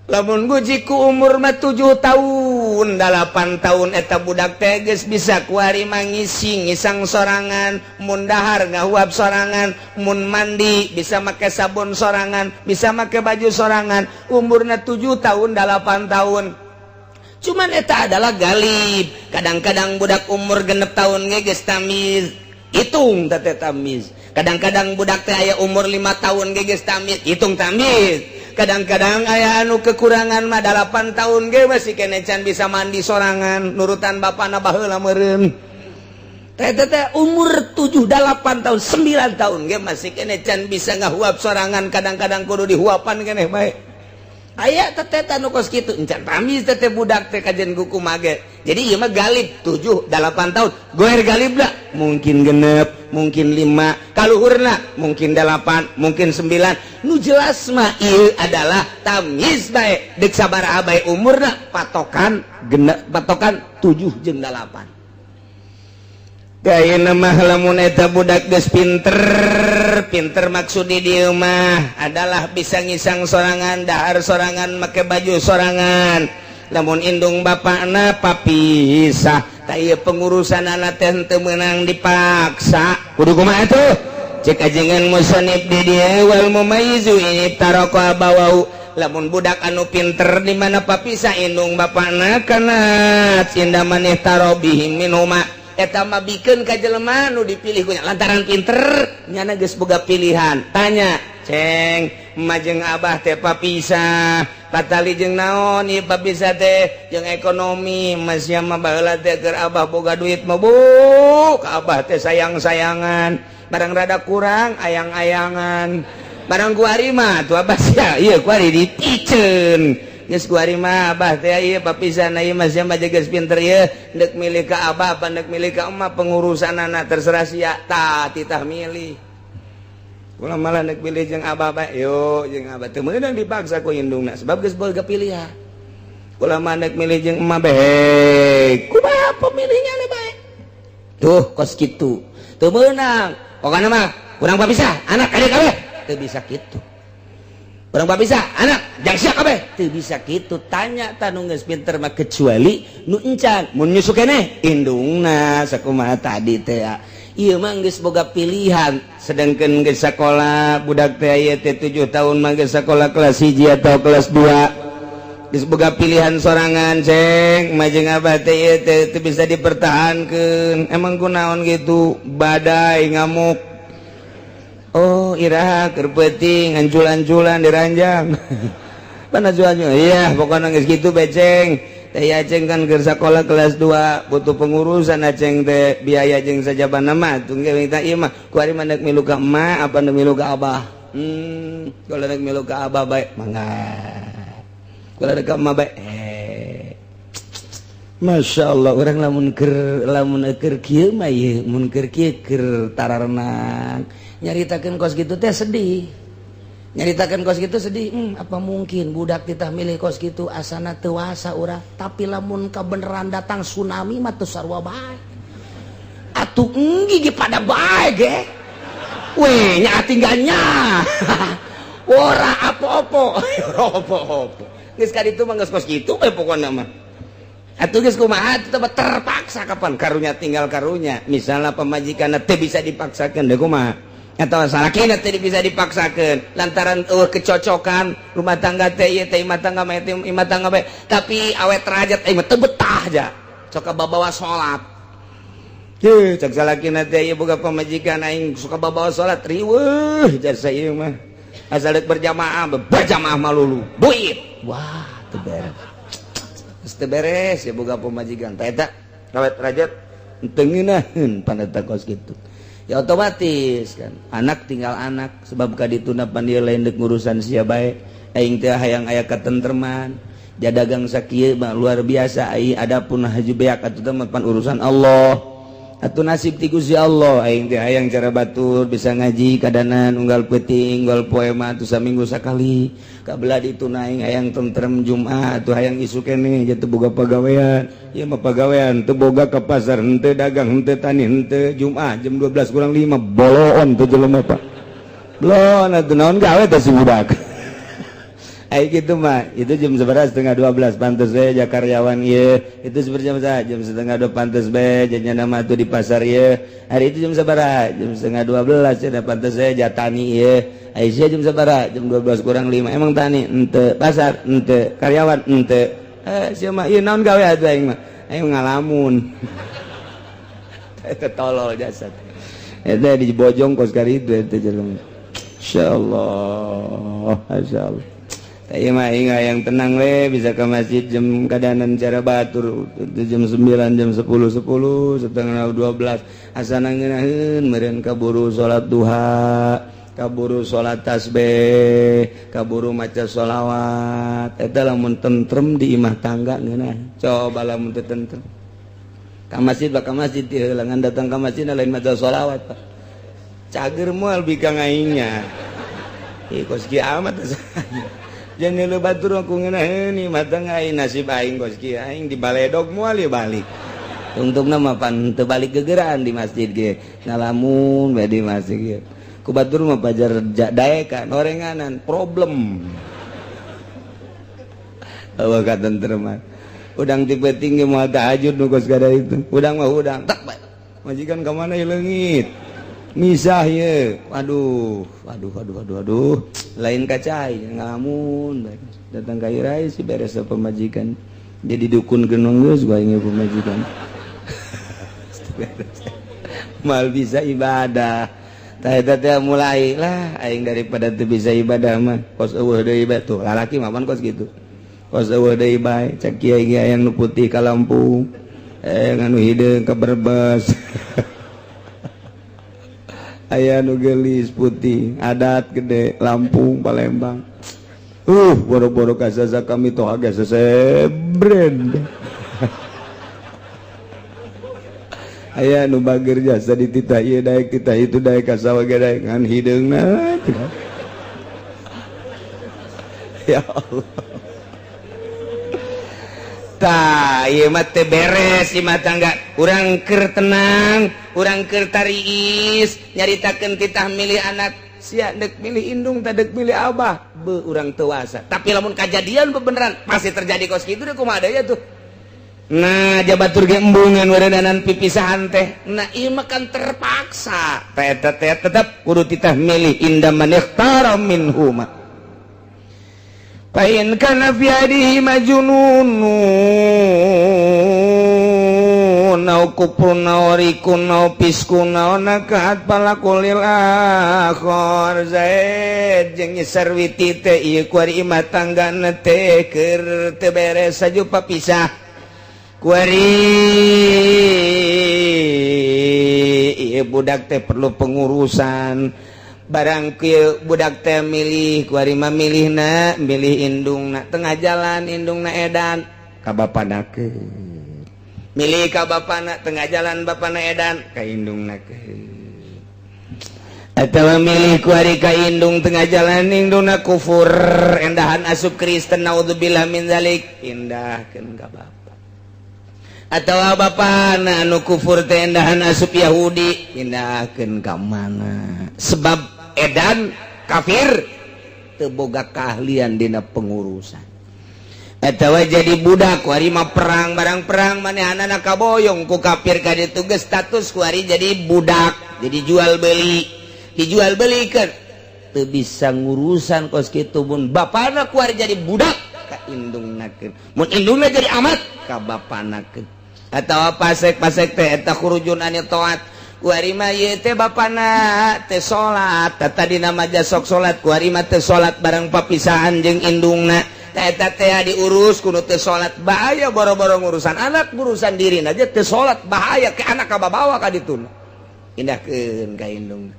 Lamun guji ku umur mah 7 tahun, 8 tahun eta budak teh geus bisa kuari mangisi ngisang sorangan, mun dahar ngahuap sorangan, mun mandi bisa make sabun sorangan, bisa make baju sorangan, umurna 7 tahun, 8 tahun. Cuman eta adalah galib. Kadang-kadang budak umur 6 tahun ge geus tamiz, hitung teh tamiz. Kadang-kadang budak teh aya umur 5 tahun ge geus tamiz, hitung tamiz. Kadang-kadang aya anu kekurangan mah 8 tahun ge masih kene can bisa mandi sorangan, nurutan bapana baheula meureun. Teh teh umur 7, 8 tahun, 9 tahun ge masih keneh can bisa ngahuap sorangan, kadang-kadang kudu dihuapan keneh bae. Aya teh teh nu kos kitu encan tamyiz teh teh budak teh kajen kuku mage. Jadi ieu mah galib 7, 8 tahun. Goer galibna mungkin 6, mungkin 5, kaluhurna mungkin 8, mungkin 9. Nu jelas mah ieu adalah tamyiz bae. Deuk sabaraha bae umurna patokan 6, patokan 7 jeung 8. Gaya mah lamun eta budak geus pinter, pinter maksud di dieu mah adalah bisa ngisang sorangan, dahar sorangan, make baju sorangan. Lamun indung bapakna papisah, tah ieu pengurusan anak teh teu meunang dipaksa. Kudu kumaha tuh? Cek ajengan musonib di dieu, wal mumayyizu in iftaraqa abawahu, lamun budak anu pinter di mana papisah indung bapakna, kana inda man ihtaro bihim minhuma, eta mah bikeun ka jelema nu dipilih kunya lantaran pinter nyana geus boga pilihan. Tanya, "Ceng, emak jeung abah teh papisah patali jeung naon ieu papisah teh?" "Jeung ekonomi, Mas. Ya mah baheula teh keur abah boga duit mah, Bu, ka abah teh sayang-sayangan, barang rada kurang ayang-ayangan. Barang kuari mah tuh abah sia ieu kuari dipiceun. Geus kuari mah abah teh ieu papisah ieu. Mas mah geus pinter ieu, deuk milih ka abah apa deuk milih ka emak, pengurusan anak terserah sia." Tah, titah milih, "Kula malah deuk milih jeung abah bae, yo jeung abah." Teu meunang dipaksa ku indungna sebab geus boga pilihan. "Kula mah deuk milih jeung emak bae." Kumaha pemilihnya bae tuh kos kitu teu meunang. Pokokna mah kurang papisah anak kade kabeh teu bisa kitu. Urang bisa anak jang sia kabeh teu bisa kitu. Tanya ta nu geus pinter mah, kecuali nu encan mun nyusu keneh indungna sakumaha tadi teh. Ieu mah geus boga pilihan, sedangkan geus sakola budak teh ieu teh 7 tahun mah geus sakola kelas 1 atau kelas 2, geus boga pilihan sorangan. "Ceng, majeng abah teh ieu teh teu bisa dipertahankeun." "Emang kunaon gitu?" "Badai ngamuk." "Oh, iraha?" "Keur peuting ancul-anculan di ranjang." "Mana jualnya?" "Iya, pokoknya geus kitu beceng teh. Aceng kan keur sakola kelas 2, butuh pengurusan aceng teh, biaya jeung sajabana mah tunggu minta ieu mah. Kuari mah deuk milu ka emak apa deuk milu ka abah?" Kalau deuk milu ka abah bae mangga, kalau deuk ka emak bae." Eh, Masya Allah, orang lamun keur kieu mah ieu mun keur kieu keur tararenang nyaritakeun kos kitu teh sedih, nyaritakan kos gitu sedih. Apa mungkin budak titah milih kos gitu? Asana tewasa urang, tapi lamun kebenaran datang tsunami mah teu sarua bae atuh. Enggi ge pada bae ge we nya tinggalnya ora apa-apa, ora apa-apa. Geus ka ditu mah geus kos kitu we pokona mah atuh. Geus kumaha atuh, terpaksa kapan karunya tinggal karunya. Misalnya pamajikan teu bisa dipaksakeun deh kumaha, atau salakina teh bisa dipaksakan lantaran kecocokan rumah tangga teh ieu teh imah tangga mah teh imah tangga bae, tapi awet rajat mah teu betah aja, sok babawa salat. Ye, cek salakina teh, ieu boga pamajikan aing suka babawa salat, riweuh jasa ieu mah. Asal deuk berjamaah, berjamaah malulu duit. Wah, teu beres. Geus teu beres ya boga pamajikan teh eta awet rajat teu ngeunaheun pan eta kos kitu. Ya otomatis kan anak tinggal anak, sebab ka dituna pan dia lain deuk ngurusan sia bae. Aing teh hayang aya katentreman, jadagang sakieu mah luar biasa ai. Adapun haju beak atuh mah pan urusan Allah atuh, nasib ti Gusti Allah. Aing teh hayang cara batur bisa ngaji kadanan unggal peuting, unggal poe mah atuh saminggu sakali. Kabelah dituna aing hayang tentrem Jumat atuh, hayang isuk keneh teu boga pagawean. Ieu mah pagawean teu boga, ke pasar henteu, dagang henteu, tani henteu, Jumat jam 12 kurang 5 boloon tuh jelema, Pak. Belon atuh, naon gawe teh si budak? Ai gitu mah itu jam seberapa? Setengah 12 pantes we ja karyawan ieu. Itu seperti jam jam setengah dua pantes be jadinya nama tuh di pasar ieu. Hari itu jam seberapa? Jam setengah 12 ya pantes we ja tani ieu. Aisyah jam seberapa? Jam 12 kurang 5. Emang tani ente, pasar ente, karyawan ente. Eh, siapa ieu, naon gawe atuh? Aing mah aing ngalamun. Eta tolol jasad eta di bojong kos kari itu eta jelema. Insyaallah, insyaallah. Ieu mah aing yang tenang we, bisa ke masjid jam kadanan cara batur jam 9, jam 10, 10 setengah 12, asana ngeunaheun meureun, kaburu salat duha, kaburu salat tasbih, kaburu maca sholawat. Eta lamun tentrem di imah tangga ngeunah. Coba lamun teu tentrem, ka masjid, ka masjid ti heula, datang ka masjid lain maca sholawat, Pak. Cager moal bikang aingnya. Ih, kos kieu amat. Jangan lu batur aku ngeunaheun imah tangga aing, nasib aing kos kieu, aing di baledog moal ya balik. Tungtungna mah pan teu balik gegeraan di masjid ge. Ngalamun bae di masjid ge. Ku batur mah pajar daekan orenganan problem. Eueuh katentreman. Udang tipe tinggi moal tahajud nu kos kada itu. Udang mah udang tak bae. Majikan ka mana leungit. Misah ye. Aduh, aduh, aduh, aduh, aduh. Lain kacai ngalamun bae. Datang ka irai si beres pemajikan. Jadi dukun genong geus gua aing pemajikan. Mal bisa ibadah. Tah eta teh mulai lah aing daripada teu bisa ibadah mah kos eueuh deui bae tuh. Lalaki mah pan kos gitu. Kos eueuh deui bae, cek kiai ge aya nu putih ka Lampung. Eh, anu hideung ka Brebes. Aya nu geulis putih adat gede Lampung, Palembang. Boro-boro kasaza kami toh agak sesebren. Aya nu bager jasa dititah ieu daek, titah itu daek, ka sawah ge daek, ngan hideungna. Ya Allah. Tah, ieu mah teu beres imah tangga. Urang keur tenang, urang keur tariis, nyaritakeun titah milih anak. Sia dek milih indung tah dek milih abah. Be urang teu wasa. Tapi lamun kajadian bebeneran pasti terjadi kos kitu deh, kumaha deui atuh. Nah, jabatur ge embungan weureunanan pipisahan teh. Nah, ieu mah kan terpaksa. Teh eta teh tetep kudu titah milih inda man ikhtara minhuma. Fa in kana fi adihi majnunun au kufrun au rikun au fiskun au nakahat falaqulil akhar. Zaid jeung Sarwiti teh ieu kuari imah tanggana teh keur teu beres saju papisah. Kuari ieu budak teh perlu pengurusan. Barang kieu budak teh milih kuari mah milihna milih indungna, tengah jalan indungna edan ka bapana keun. Milih ka bapana, tengah jalan bapana edan ka indungna keun. Atawa milih kuari ka indung, tengah jalan indungna kufur, endahan asup Kristen, naudzubillah min zalik, pindahkeun ka bapa. Atawa bapana anu kufur teh endahan asup Yahudi, pindahkeun ka mana? Sebab edan kafir teu boga keahlian dina pengurusan. Atawa jadi budak kuari mah perang, barang perang manehanana kaboyong ku kafir ka ditu geus status kuari jadi budak, jadi jual beli, dijual belikan teu bisa ngurusan kos kitu. Mun bapana kuari jadi budak ka indungna keun, mun indungna jadi amat ka bapana keun. Atawa pasek-pasek teh eta khurujun anit taat kuari mah ieu teh bapana teh salat, tadi nama sok salat, kuari mah teh salat, barang papisahan jeung indungna eta teh diurus kudu teu salat, bahaya. Boro-boro ngurusan anak, ngurusan diri aja teu salat, bahaya ke anak kababawa ka ditu, indahkeun ka indung.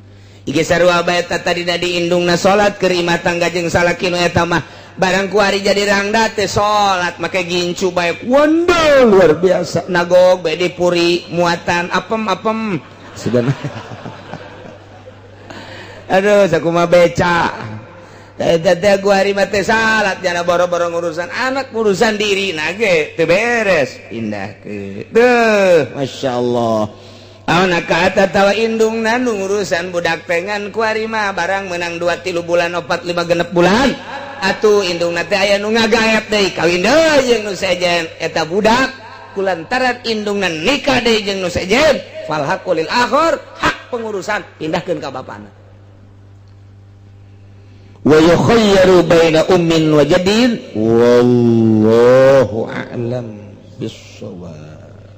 Iki sarua bae eta tadina di indungna salat keur imah tangga jeung salaki nu eta mah, barang kuari jadi rangda teh salat, make gincu bae, wonder luar biasa, nagog bae di puri muatan apem-apem sebenarnya. Aduh, sakumaha beca eta teh kuari mah teh salat jana. Boro-boro ngurusan anak, ngurusan diri nage teu beres, indah ke deuh. Masya Allah. Anak kata tawa indung nu ngurusan budak pengan kuari mah barang menang 2 3 bulan, 4 5 6 bulan atuh indung teh aya nu ngagaet deui, kawin deui jeung nu sejen. Eta budak kulantaran indungna nikah deui jeung nu sejen, fal haqqu lil akhar, hak pengurusan pindahkeun ka bapana. Wa yukhayyaru baina ummin wa jadin, wallahu a'lam bissawab.